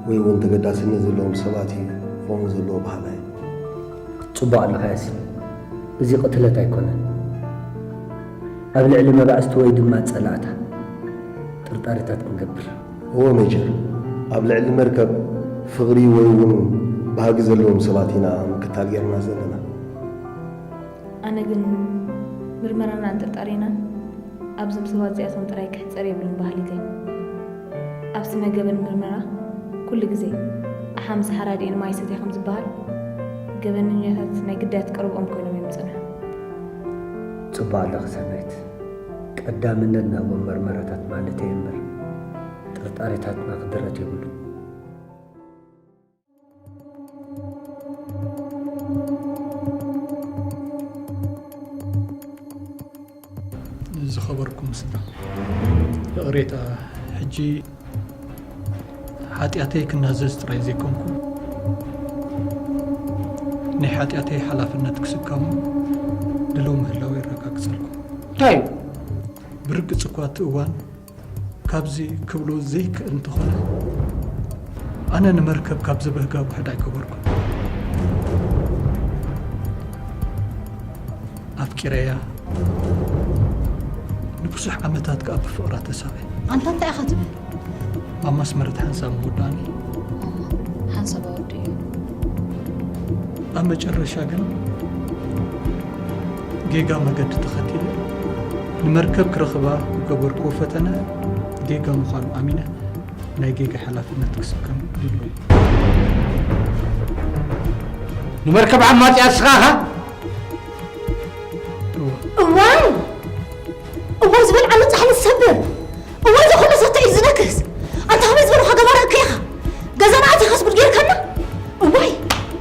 ወይ እውን ተገዳስነት ዘለዎም ሰባት እዩ ክኸውን ዘለዎ በሃላይ። ጽቡቕ ኣለኻ ያሲን፣ እዚ ቅትለት ኣይኮነን። ኣብ ልዕሊ መባእስቲ ወይ ድማ ጸላእታ ጥርጣሬታት ክንገብር። እወ ሜጀር፣ ኣብ ልዕሊ መርከብ ፍቕሪ ወይ እውን ባህጊ ዘለዎም ሰባት ኢና ምክታል ጌርና ዘለና። ኣነ ግን ምርመራናን ጥርጣሬናን ኣብዞም ሰባት እዚኣቶም ጥራይ ክሕጸር የብሉን በሃሊት እየ። ኣብ ስነ ገበን ምርመራ ኩሉ ግዜ ኣሓ ምስ ሓራዲኤን ማይ ሰትያ ከም ዝበሃል ገበነኛታት ናይ ግዳያት ቀረብኦም ኮይኖም እዮም ዝጸንሑ። ጽቡቕ ኣለኺ ሰናይት። ቀዳምነት ናብኦም መርመራታት ማለተይ እምበር ጥርጣሬታትና ክድረት የብሉን። ዝኸበርኩም ስድራ፣ ይቕሬታ፣ ሕጂ ሓጢኣተይ ክናዘዝ ጥራይ ዘይኮንኩ፣ ናይ ሓጢኣተይ ሓላፍነት ክስከሙ ድሉው ምህላወይ የረጋግጸልኩም። እንታይ እዩ? ብርግጽ እኳ እቲ እዋን ካብዚ ክብሎ ዘይክእል እንተኾነ፣ ኣነ ንመርከብ ካብ ዘበህጋ ውሕድ ኣይገበርኩን። ኣፍቂረያ፣ ንብዙሕ ዓመታት ከኣ ብፍቕራ ተሳቒ። ኣንታ እንታይ ኢኻ ትብል? ማማ ኣስመረት ሓንሳብ ምውዳእኒ። ማማ ሓንሳብ ኣወድእዮ። ኣብ መጨረሻ ግን ጌጋ መገዲ ተኸቲለ ንመርከብ ክረኽባ ዝገበርክዎ ፈተነ ጌጋ ምዃኑ ኣሚነ ናይ ጌጋ ሓላፍነት ክስከም ድሉው። ንመርከብ ዓማጺኣ ንስኻ ኢኻ? እወ። እዋይ እዋይ ዝበልዓሉ ጻሕሊ ዝሰብር እዋይ ዝኾነ ሰተ እዩ ዝነክስ ኣንታ ከመይ ዝበልኻ ገባር እከ ኢኻ ገዛና ኣቲኻስ ጉድ ጌርካና እዋይ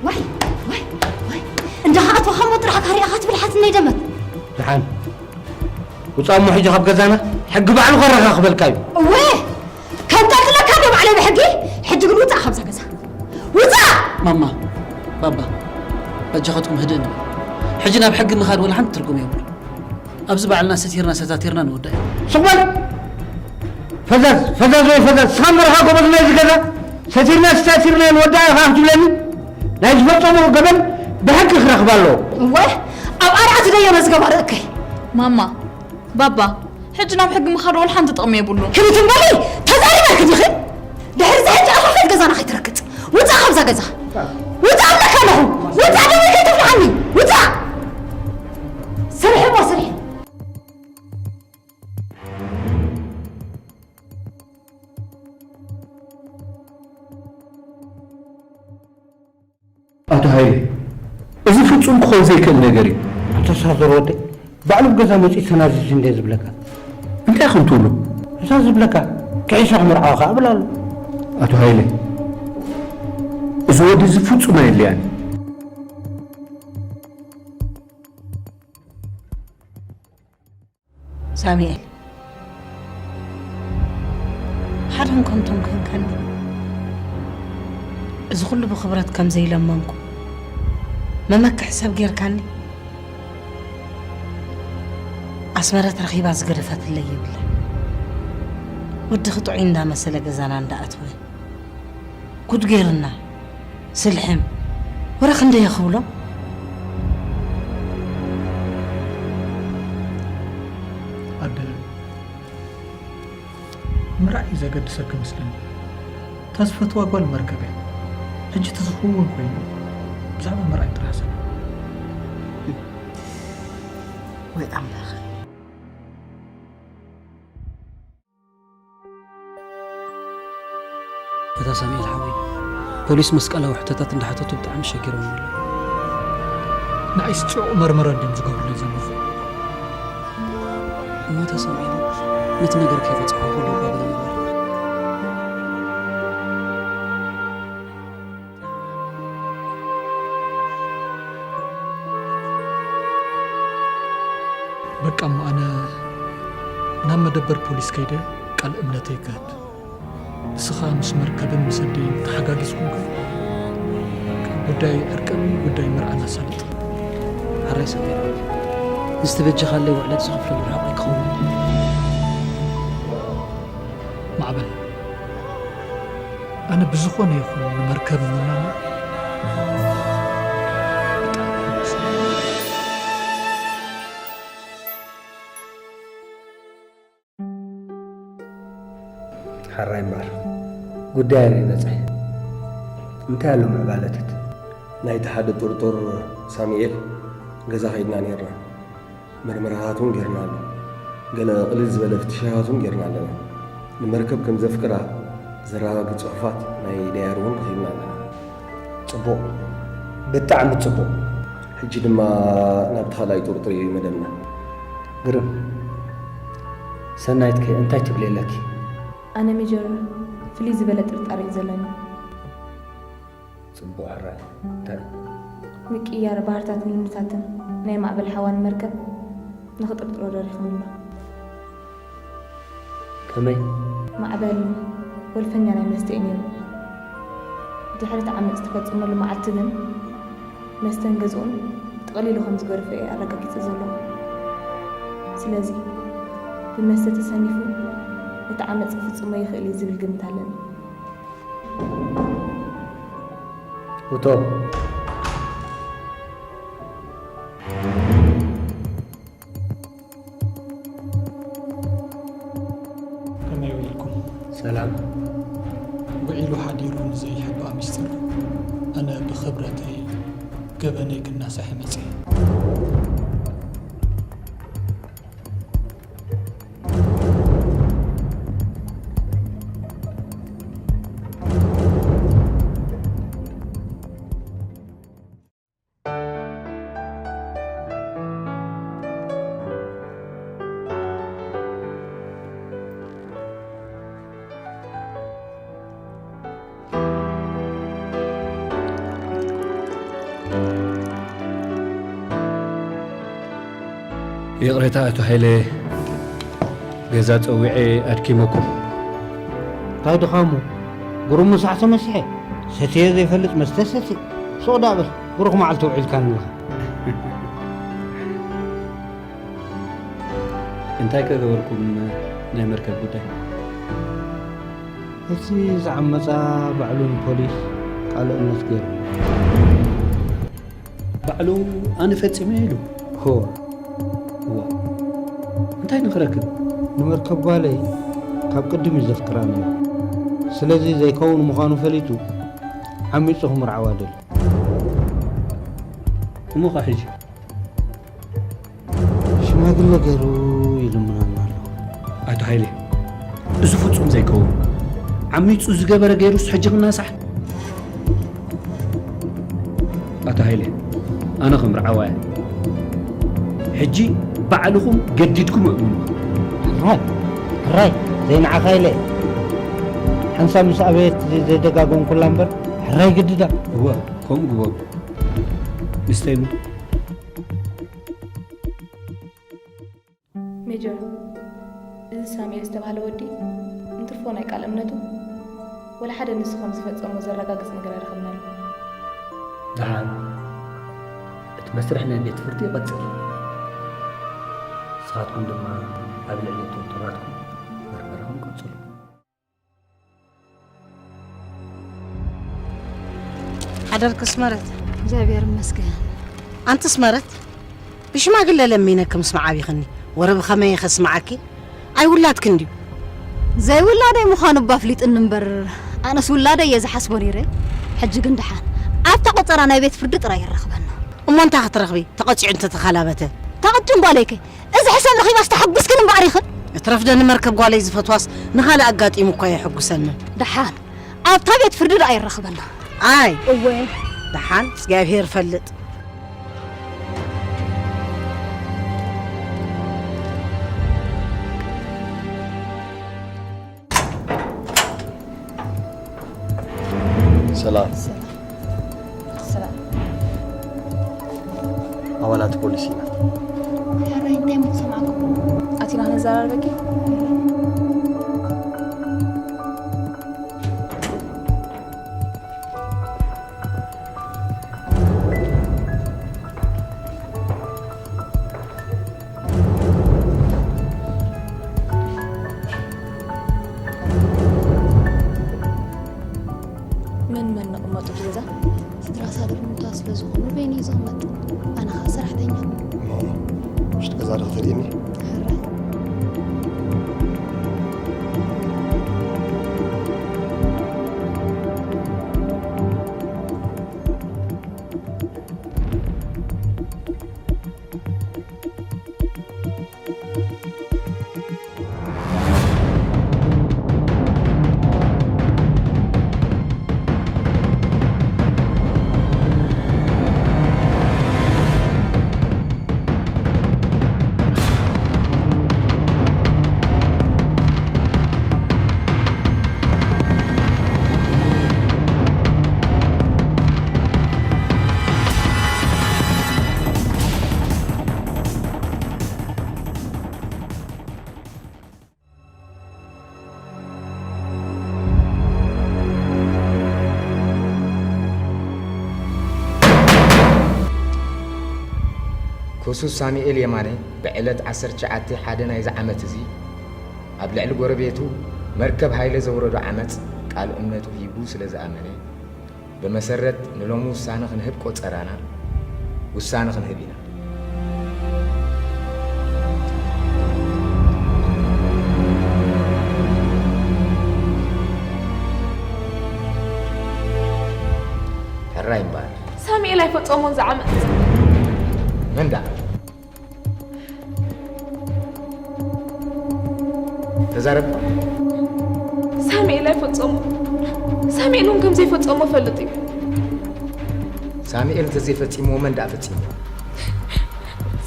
ዋይ ዋይ ዋይ እንዳ ከኣትዋኻ እሞ ጥራሕ ካሪኣኻ ትብል ሓትነይ ደመት ደሓን ውጻእ እሞ ሕጂ ካብ ገዛና ሕጊ ባዕሉ ከረኻኽበልካ እዩ። እወ ከንጠልጥለካ ዶ ባዕለይ ብሕጊ ሕጂ ግን ውጻእ ካብዛ ገዛ ውጻእ ማማ ባባ በጃኻትኩም ህድእ ንበል። ሕጂ ናብ ሕጊ ምኻድ ወላ ሓንቲ ትርጉም የብሉ። ኣብዚ ባዕልና ሰቲርና ሰታቲርና ንወዳእ። ስቕ በል! ፈዛዝ፣ ፈዛዝ ወይ ፈዛዝ፣ ስኻ መርኻ ጎበዝ ናይ ዝገዛ ሰቲርና ሰታቲርና ንወዳእ ኢኻ ክትብለኒ? ናይ ዝፈጸምዎ ገበን ብሕጊ ክረኽብ ኣለዎ። እወ፣ ኣብ ኣርዓት ደዮ መዝገብ ኣርእከይ። ማማ፣ ባባ፣ ሕጂ ናብ ሕጊ ምኻድ ወላ ሓንቲ ጥቕሚ የብሉን። ክሪት እምበሊ፣ ተዛሪበልኪ ዲኺ? ድሕሪ እዚ ሕጂ ኣፋፈት ገዛና ከይትረግጽ። ውጻእ ካብዛ ገዛ። ውጻእ እብለካ ኣለኹ። ውጻእ ደሞ ከይተፍልሓኒ። ውጻእ። ስርሒ እሞ ስርሒ። ኣቶ ሃይለ፣ እዚ ፍጹም ክኾን ዘይክእል ነገር እዩ። ኣንታ ሳዞር ወደይ፣ ባዕሉ ኣብ ገዛ መጺኡ ተናዚዙ እንድየ ዝብለካ። እንታይ ከም ትብሎ? እዛ ዝብለካ፣ ክሒሰ ክምርዓወካ እብል ኣሎ። ኣቶ ሃይለ፣ እዚ ወዲ እዚ ፍጹም ኣየድልያን። ሳሙኤል፣ ሓደን ከምቶም ኮንካኒ፣ እዚ ኩሉ ብኽብረት ከም ዘይለመንኩ መመክሒ ሰብ ጌርካኒ። ኣስመረት ረኺባ ዝገደፈትለይ የብላን። ወድኺ ጥዑይ እንዳመሰለ ገዛና እንዳኣትወ ጉድ ጌርና። ስልሕም ወረ ክንደይ ክብሎ። ኣደ፣ ምርዓይ እዩ ዘገድሰኪ መስለኒ። እታ ዝፈትዋ ጓል መርከብ እያ። ሕጂ እቲ ዝኸውን ኮይኑ ብዛዕባ ምርዓይ ጥራሕ ሰብ። ወይ ኣምላኽ። ኣታ ሳሙኤል ሓወይ፣ ፖሊስ መስቀላዊ ሕቶታት እንዳሓተቱ ብጣዕሚ ሸጊሮም ኣለዉ። ንዓይስ ጽዑቕ መርመራ እንድዮም ዝገብሩለይ ዘለዉ። እሞ ኣታ ሳሙኤል፣ ነቲ ነገር ከይበጻሕኹ ከለዉ እኳ ገለ ምግባር። በቃ እሞ ኣነ ናብ መደበር ፖሊስ ከይደ ቃል እምነተይ ክህብ። ንስኻ ምስ መርከብን ምስ ኣደይን ተሓጋጊዝኩም ከ ጉዳይ ዕርቅን ጉዳይ መርዓን ኣሳልጥ። ሕራይ ሳሙኤል፣ ንዝተበጀኻለይ ውዕለት ዝኸፍለሉ ሓቆይ ክኸውን። ማዕበል፣ ኣነ ብዝኾነ ይኹን ንመርከብ ምውናን ብጣዕሚ ሕጉስ እየ። ሕራይ እምበኣር፣ ጉዳይ ኣበይ በጽሐ? እንታይ ኣሎ ምዕባለታት? ናይቲ ሓደ ጥርጡር ሳሙኤል ገዛ ከይድና ኔርና። መርመራታት እውን ጌርና ኣሎ። ገለ ቅልል ዝበለ ፍተሻታት እውን ጌርና ኣለና። ንመርከብ ከም ዘፍቅራ ዘረጋግጽ ጽሑፋት ናይ ዳያሪ እውን ረኺብና ኣለና። ጽቡቕ፣ ብጣዕሚ ጽቡቕ። ሕጂ ድማ ናብቲ ካልኣይ ጥርጡር እዩ መደብና። ግርም። ሰናይት ከ እንታይ ትብሊ ኣለኪ? ኣነ ሜጀር ፍልይ ዝበለ ጥርጣረ እዩ ዘለኒ። ጽቡቕ ሕራይ። እንታይ? ምቅይያር ባህርታትን ልምድታትን ናይ ማዕበል ሓዋ ንመርከብ ንኽጥርጥሮ ደሪኹኒ ኣሎ። ከመይ? ማዕበል ወልፈኛ ናይ መስተ እዩ ነይሩ። ድሕሪ እቲ ዓመጽ ዝተፈጸመሉ መዓልቲ ግን መስተን ገዝኡን ጠቕሊሉ ከም ዝገደፎ እየ ኣረጋጊጸ ዘለኹ። ስለዚ ብመስተ ተሰኒፉ ነቲ ዓመጽ ክፍጽሞ ይኽእል እዩ ዝብል ግምት ኣለኒ። እቶ ከመይ ውዒልኩም? ሰላም። ውዒሉ ሓዲሩ ንዘይሕባእ ሚስጥር ኣነ ብኽብረተይ ገበነይ ክናሳሕ መጽየ። ይቕሬታ ኣቶ ሃይለ፣ ገዛ ጸዊዐ ኣድኪመኩም። እንታይ ድኻሙ? ግሩም ምሳሕ ተመሲሐ። ሰትየ ዘይፈልጥ መስተ ሰትየ። ሱቕ ደኣ በል፣ ብሩኽ መዓልቲ ውዒልካኒ ኢኻ። እንታይ ከ ገበርኩም ናይ መርከብ ጉዳይ? እቲ ዝዓመፃ ባዕሉ ንፖሊስ ቃለ እምነት ገይሩ። ባዕሉ ኣነ ፈጺመ ኢሉ። ሆ እዋ እንታይ ንኽረክብ? ንመርከብ ጓለይ ካብ ቅድም እዩ ዘፍቅራ ነይሩ። ስለዚ ዘይከውን ምዃኑ ፈሊጡ ዓሚፁ ክምርዓዋ ደልዩ። እሞ ኸ ሕጂ? ሽማግለ ገይሩ ይልምነና ኣሎ። ኣቶ ሃይለ፣ እዚ ፍጹም ዘይከውን። ዓሚጹ ዝገበረ ገይሩስ ሕጂ ክናሳሕ? ኣቶ ሃይለ፣ ኣነ ከም ርዓዋያ ሕጂ ባዕልኹም ገዲድኩም እእምኑ። ሕራይ ሕራይ ዘይንዓኻ ኢለ ሓንሳብ ምስ ኣበየት ዘይደጋገምኩላ እምበር ሕራይ ግድዳ። እወ፣ ከምኡ ግበሩ። ንስተይሙ ሜጀር፣ እዚ ሳሙኤል ዝተባህለ ወዲ እንትርፎ ናይ ቃል እምነቱ ወላ ሓደ ንሱ ከም ዝፈጸሞ ዘረጋግጽ ነገር ኣይረኸብናሉ። ደሓን እቲ መስርሕ ናይ ቤት ፍርዲ ይቐጽል። ንስኻትኩም ድማ ኣብ ልዕሊ እቶም ጡራትኩም መርመራኹም ቀጽሉ። ሓደርኪ ኣስመረት? እግዚኣብሔር ይመስገን። ኣንቲ ኣስመረት፣ ብሽማግለ ለሚነኪ ምስ መዓቢኽኒ ወረ ብኸመይ ከስምዓኪ? ኣይውላድኪ እንድዩ። ዘይውላደይ ምዃኑ እባ ኣፍሊጥኒ እምበር ኣነስ ውላደይ እየ ዝሓስቦ ነይረ። ሕጂ ግን ደሓን ኣብታ ቆጸራ ናይ ቤት ፍርዲ ጥራይ ይረኽበና። እሞ እንታይ ክትረኽቢ ተቐጺዑ እንተተኻላበተ? ተቐጭን ጓለይከ እዚ ሕሰም ረኺባስ ተሐጉስክን እምበኣር ኢኽን። እትረፍደኒ መርከብ ጓለይ ዝፈትዋስ ንኻልእ ኣጋጢሙ እኳ የሐጉሰንን። ደሓን ኣብታ ቤት ፍርዲ ደኣ ይረኽበና። ኣይ እወ ደሓን እግዚኣብሄር ፈልጥ። ሰላም። ሰላም። ኣባላት ፖሊስ ኢና። ሕራይ እንታይ እሞ ክሰምዓኩም? ኣቲና ክንዘራረበኪ? መን መን ንቕመጡ እቲ ገዛ? ስድራ ሳድር ምውታ ስለ ዝኾኑ በይነይ ዝቕመጥ። ኣነ ኸዓ ሰራሕተኛ። እሞ ውሽጢ ገዛ ዶ ክተርእየኒ? ሕራይ። ክሱስ ሳሙኤል የማነ ብዕለት ዓሰርተ ትሽዓተ ሓደ ናይዚ ዓመት እዚ ኣብ ልዕሊ ጎረቤቱ መርከብ ሃይለ ዘውረዶ ዓመጽ ቃል እምነቱ ሂቡ ስለ ዝኣመነ ብመሰረት ንሎሚ ውሳነ ክንህብ ቆጸራና ውሳነ ክንህብ ኢና። ሕራይ እምበኣር። ሳሙኤል ኣይፈጸሞን ዝዓመጽ። መን ደኣ? ተዛረብ። ሳሙኤል ኣይፈጸሞ። ሳሙኤል እውን ከም ዘይፈጸሞ ፈልጥ እዩ። ሳሙኤል እንተዘይፈጺምዎ መን ደኣ ፈጺምዎ?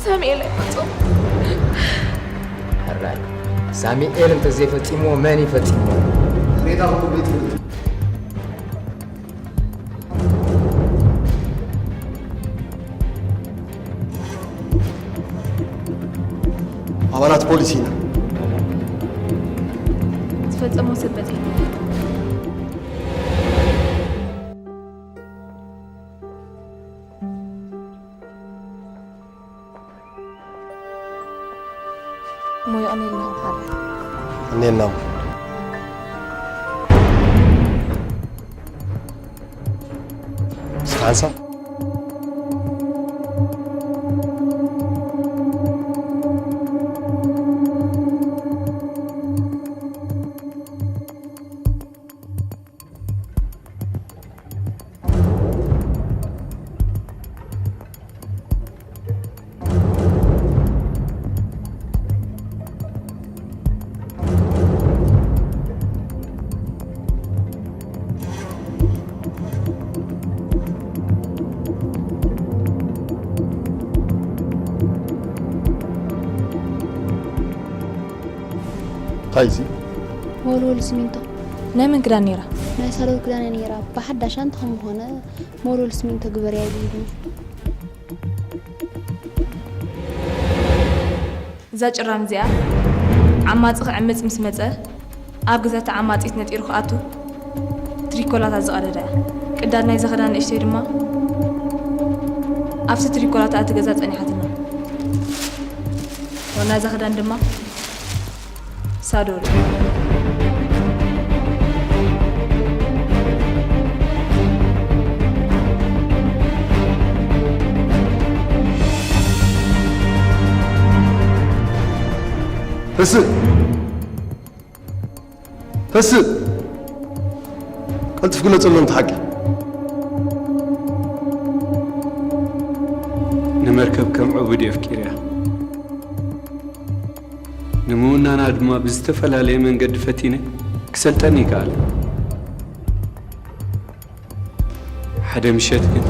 ሳሙኤል ኣይፈጸሞ። ሕራይ ሳሙኤል እንተዘይፈጺምዎ መን እዩ ፈጺምዎ? ሬታ ኩሉ ቤት ፍርዲ። ኣባላት ፖሊስ ኢና። ዝፈጸሞ ሰብ መጺኡ። የቐኔልና ሓራይ። የቐኔልና። እስኪ ሓንሳብ። እንታይ እዚ? ወልወል ሲሚንቶ። ናይ መን ክዳን ነይራ? ናይ ሳሎን ክዳን እያ ነይራ። ብሓዳሻ እንተኾነ መወልወል ሲሚንቶ ግበርያ ኢሉ ሂብኒ። እዛ ጭራም እዚኣ ዓማጺ ክዕምጽ ምስ መጸ፣ ኣብ ገዛ ተዓማጺት ነጢሩ ክኣቱ ትሪኮላታ ዝቐደዳ እያ። ቅዳድ ናይዛ ክዳን ንእሽተይ ድማ ኣብቲ ትሪኮላታ እቲ ገዛ ጸኒሓትና። ዋና እዛ ክዳን ድማ ሳዶር። ተስእ! ተስእ! ቀልጥፍ ግለጸሎም እቲ ሓቂ። ንመርከብ ከም ዕቡድ የፍቂርያ። ንምውናና ድማ ብዝተፈላለየ መንገዲ ፈቲነ ክሰልጠኒ ይከኣል። ሓደ ምሸት ግን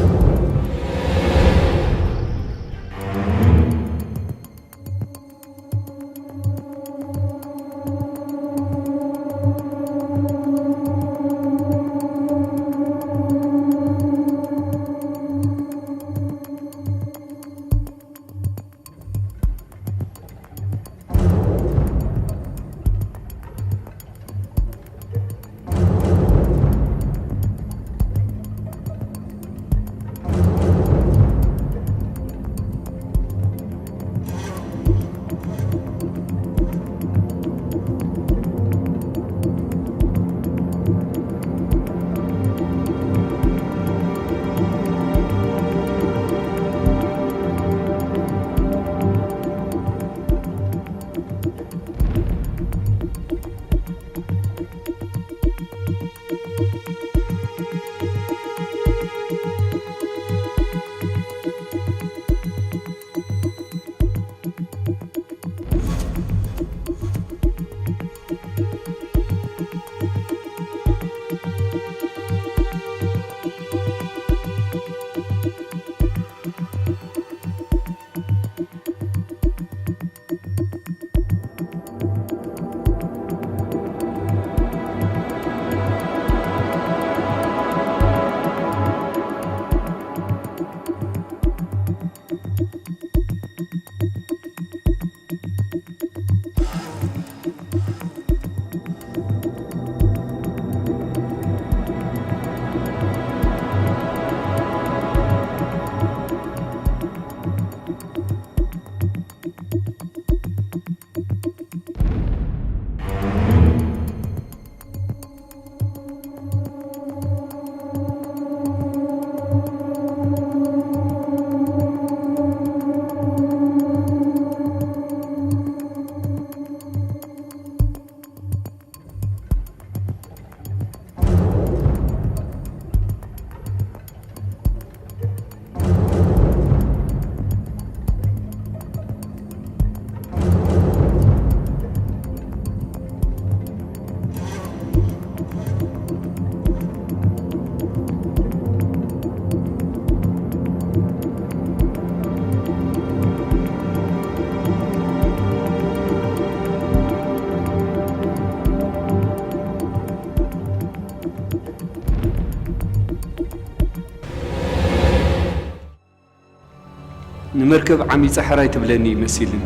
ንመርከብ ዓሚጻ ሕራይ ትብለኒ እዩ መሲልኒ።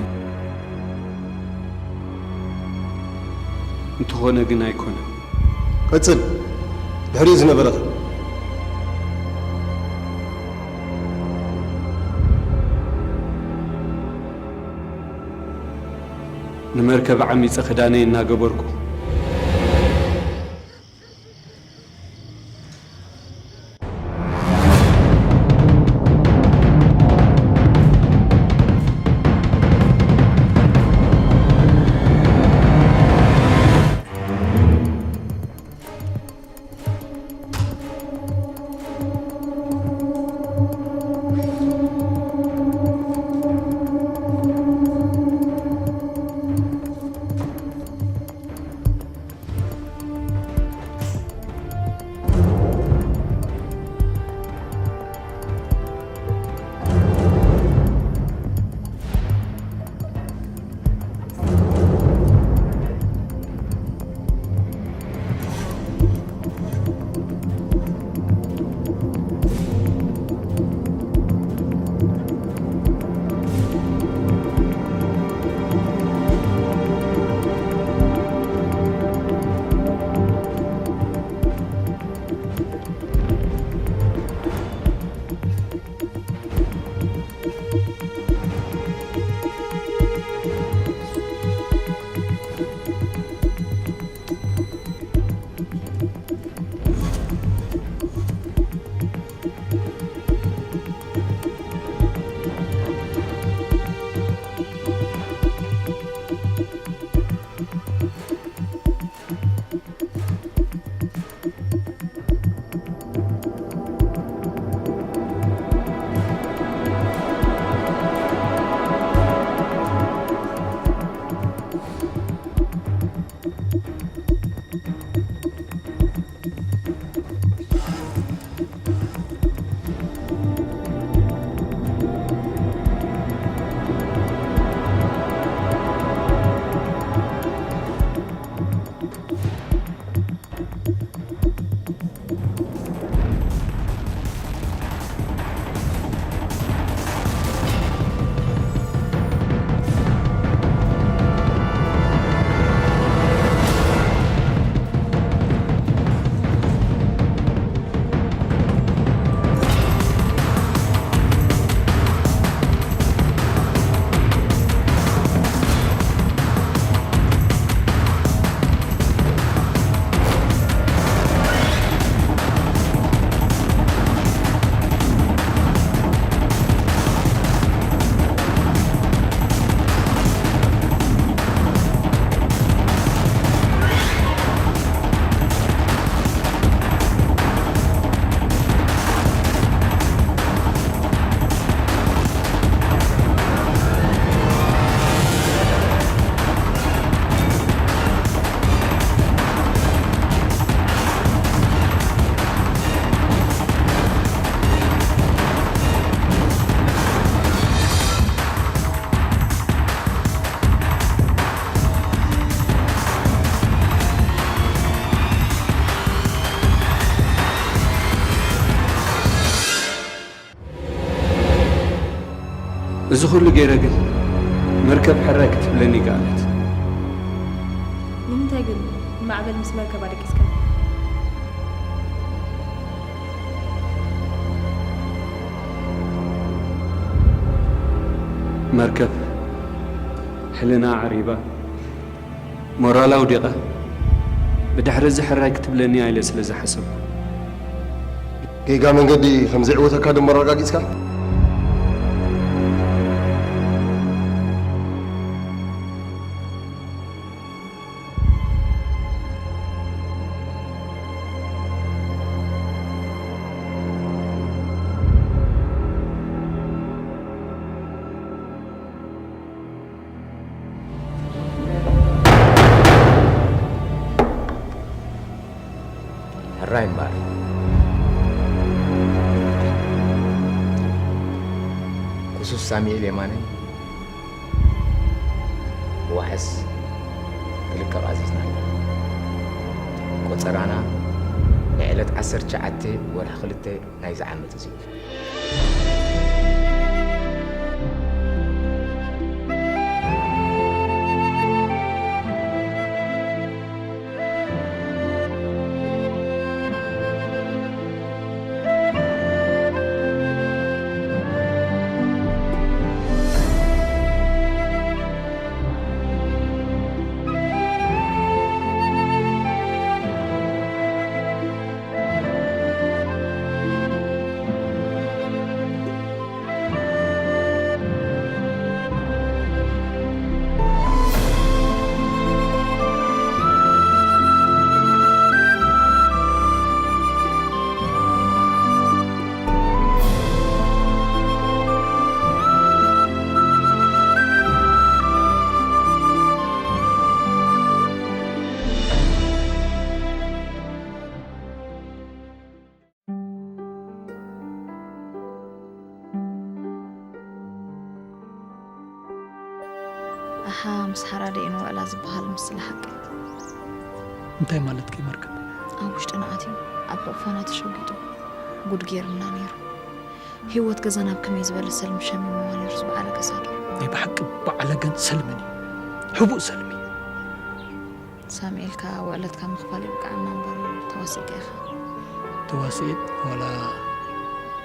እንተኾነ ግን ኣይኮነን። ቀጽል። ድሕሪኡ ዝነበረኸ? ንመርከብ ዓሚጸ ክዳነይ እናገበርኩ። እዚ ኩሉ ገይረ ግን መርከብ ሕራይ ክትብለኒ ይከኣለት። ንምንታይ ግን ንማዕበል ምስ መርከባ ደቂስካ? መርከብ ሕልና ዓሪባ፣ ሞራላ ውዲቐ፣ ብድሕሪ እዚ ሕራይ ክትብለኒ ኢለ ስለ ዝሓሰብኩ። ጌጋ መንገዲ ከም ዘይዕወተካ ደሞ ኣረጋጊጽካ? ሕራይ እምበኣር። ክሱስ ሳሙኤል የማነ ብዋሕስ ክልቀቕ ኣዚዝና ኣለና። ቆጸራና ንዕለት ዓሰርተ ትሽዓተ ወርሒ ክልተ ናይዚ ዓመት እዚ እዩ። ኣሓ ምስ ሓራደ እዩ ንውዕላ ዝበሃል ምስላ ሓቂ። እንታይ ማለትኪ መርከብ? ኣብ ውሽጥና ኣትዩ ኣብ ሕቑፋና ተሸጒጡ ጉድ ገይሩና ነይሩ። ህይወት ገዛና ኣብ ከመይ ዝበለ ሰልሚ ሸሚምዋ ነይሩ ዝበዓለ ገዛ ዶ? ናይ ብሓቂ በዓለገን ሰልምን እዩ። ሕቡእ ሰልሚ። ሳሙኤል ከኣ ውዕለትካ ምኽፋል የብቅዓና እምበር ተዋሲእካ ኢኻ። ተዋሲኤ ዋላ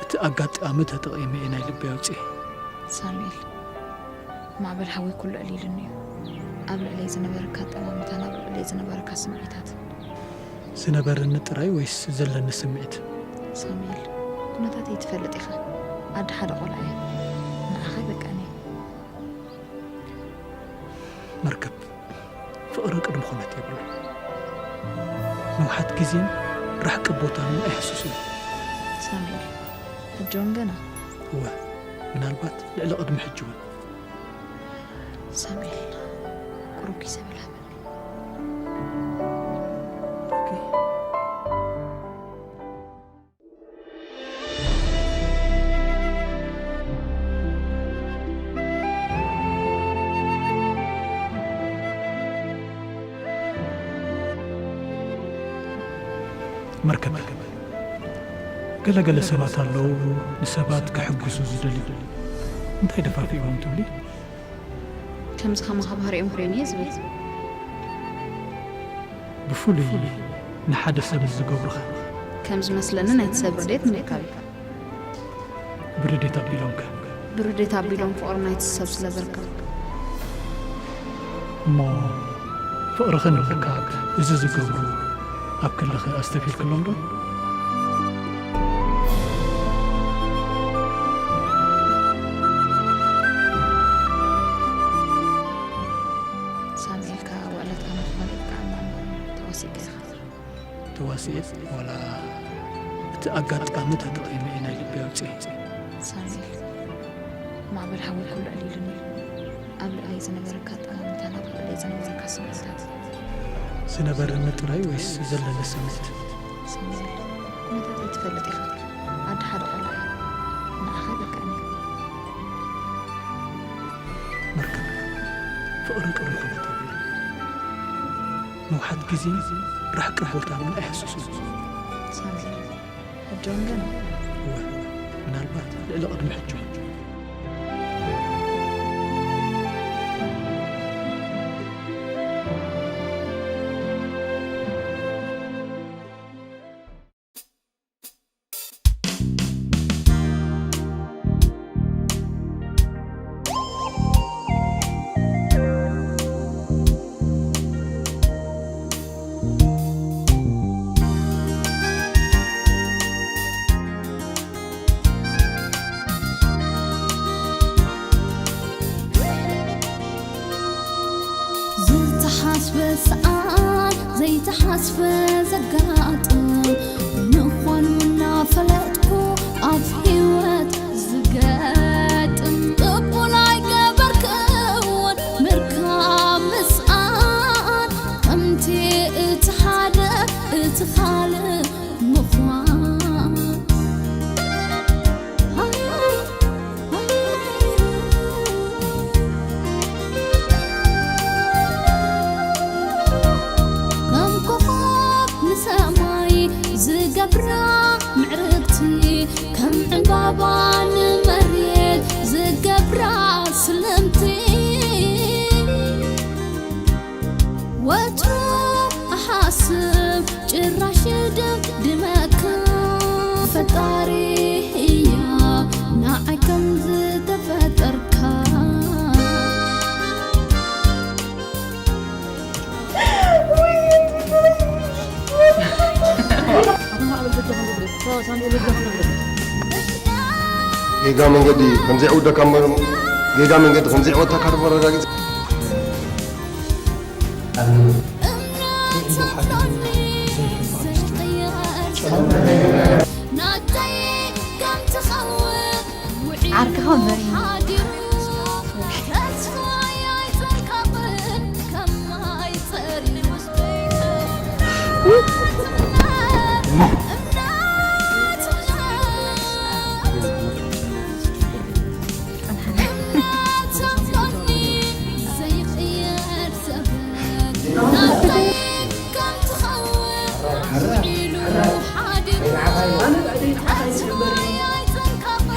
እቲ ኣጋጣሚ ተጠቒመ እየ ናይ ልበይ ኣውጺኤ። ሳሙኤል ማዕበል ሓወይ ኩሉ ኣዕሊሉኒ እዩ። ኣብ ልዕለይ ዝነበረካ ኣጠማምታን ኣብ ልዕለይ ዝነበረካ ስምዒታትን። ዝነበረኒ ጥራይ ወይስ ዘለኒ ስምዒት? ሳሙኤል ኩነታተይ ትፈልጥ ኢኻ። ኣደ ሓደ ቆልዓ እየ። ንዓኻ ኣይበቅዕን እየ። መርከብ ፍቕሪ ቅድሚ ኩነት የብሉን። ንውሓት ግዜን ራሕቂ ቦታን እውን ኣይሕስሱን። ሳሙኤል ሕጂ እውን ገና? እወ ምናልባት ልዕሊ ቅድሚ ሕጂ እውን። ሳሙኤል ቁሩብ ግዜ በል ሃበኒ። መርከብ ገለ ገለ ሰባት ኣለዉ ንሰባት ክሕግዙ ዝደልዩ። እንታይ ደፋፊእዎም ትብሊ? ከምዚ ከማኻ ባህሪኦም ኮይኑ እየ ዝብል። ብፍሉይ ንሓደ ሰብ ንዝገብሩኻ። ከም ዝመስለኒ ናይቲ ሰብ ረድኤት ምርካብ እዩ። ብረድኤት ኣቢሎምከ? ብረድኤት ኣቢሎም ፍቕሪ ናይቲ ሰብ ስለ ዘርከብኩ። እሞ ፍቕርኺ ንምርካብ እዚ ዝገብሩ ኣብ ክልኺ ኣስተብሂልክሎም ዶ? ሳሙኤል ከኣ ውዕለትካ ምኽባር የብቅዓና እምበር ተዋሲእካ ኢኻ። ተዋሲኤ ዋላ እቲ ኣጋጣሚ ተጠቒመ እየ ናይ ልበይ ኣውፂኤ። ሳሙኤል ማዕበል ሓወይ ኩሉ ኣዕሊሉኒ እዩ። ኣብ ልዕለይ ዝነበረካ ኣጠማምታን ኣብ ልዕለይ ዝነበረካ ስምዒታት። ዝነበረኒ ጥራይ ወይስ ዘለኒ ስምዒት? ሳሙኤል ኩነታተይ ትፈልጥ ኢኻ። ኣደ ሓደ ቆልዓ እየ። ንዓኻ በቃ እኔ። መርከብ ፍቕሪ ቅድሚ ኩነታት እዩ። ንውሓት ግዜ ራሕቂ ቦታ እውን ኣይሕስሱን። ሳሙኤል ሕጂ እውን ገና? እወ ምናልባት ልዕሊ ቅድሚ ሕጂ እውን። ዝተሓስበ ሰኣን ዘይተሓስበ ዘጋጥም ምዃኑ እናፈለጥኩ ኣብ ህይወት ዝገጥም ቅቡል ኣይገበርክውን ምርካብ ምስኣን ከምቲ እቲ ሓደ እቲ ካልእ ምዃን ከም ኮኾብ ንሰማይ ዝገብራ ምዕርግቲ ከም ዕምባባ ንመሬት ዝገብራ ስልምቲ ወትሩ እሓስብ ጭራሽ ድምድመካ ፈጣሪ እያ ንዓይ ከም ዝተፈጠርካ ጌጋ መንገዲ ከምዘይዕውደካ እምበር ጌጋ መንገዲ ከምዘይዕወተካ ዶ ኣረጋጊጽ ዓርክኻ እምበር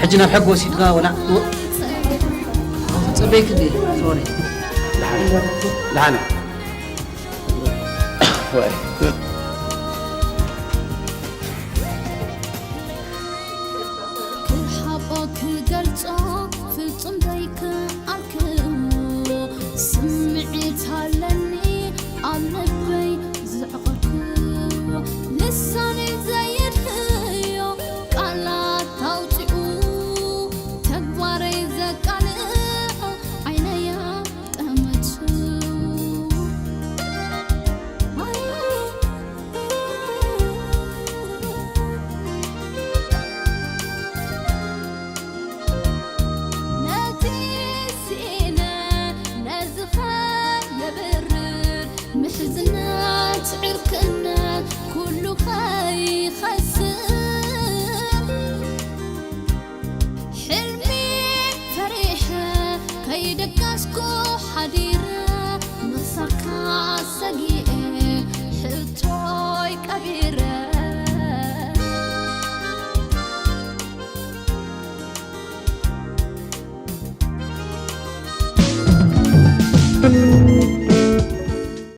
ሕጂ ናብ ሕጊ ወሲድካ ወላ ጽበይክ ዲ ሶሪ ደሓነ ደሓነ ወይ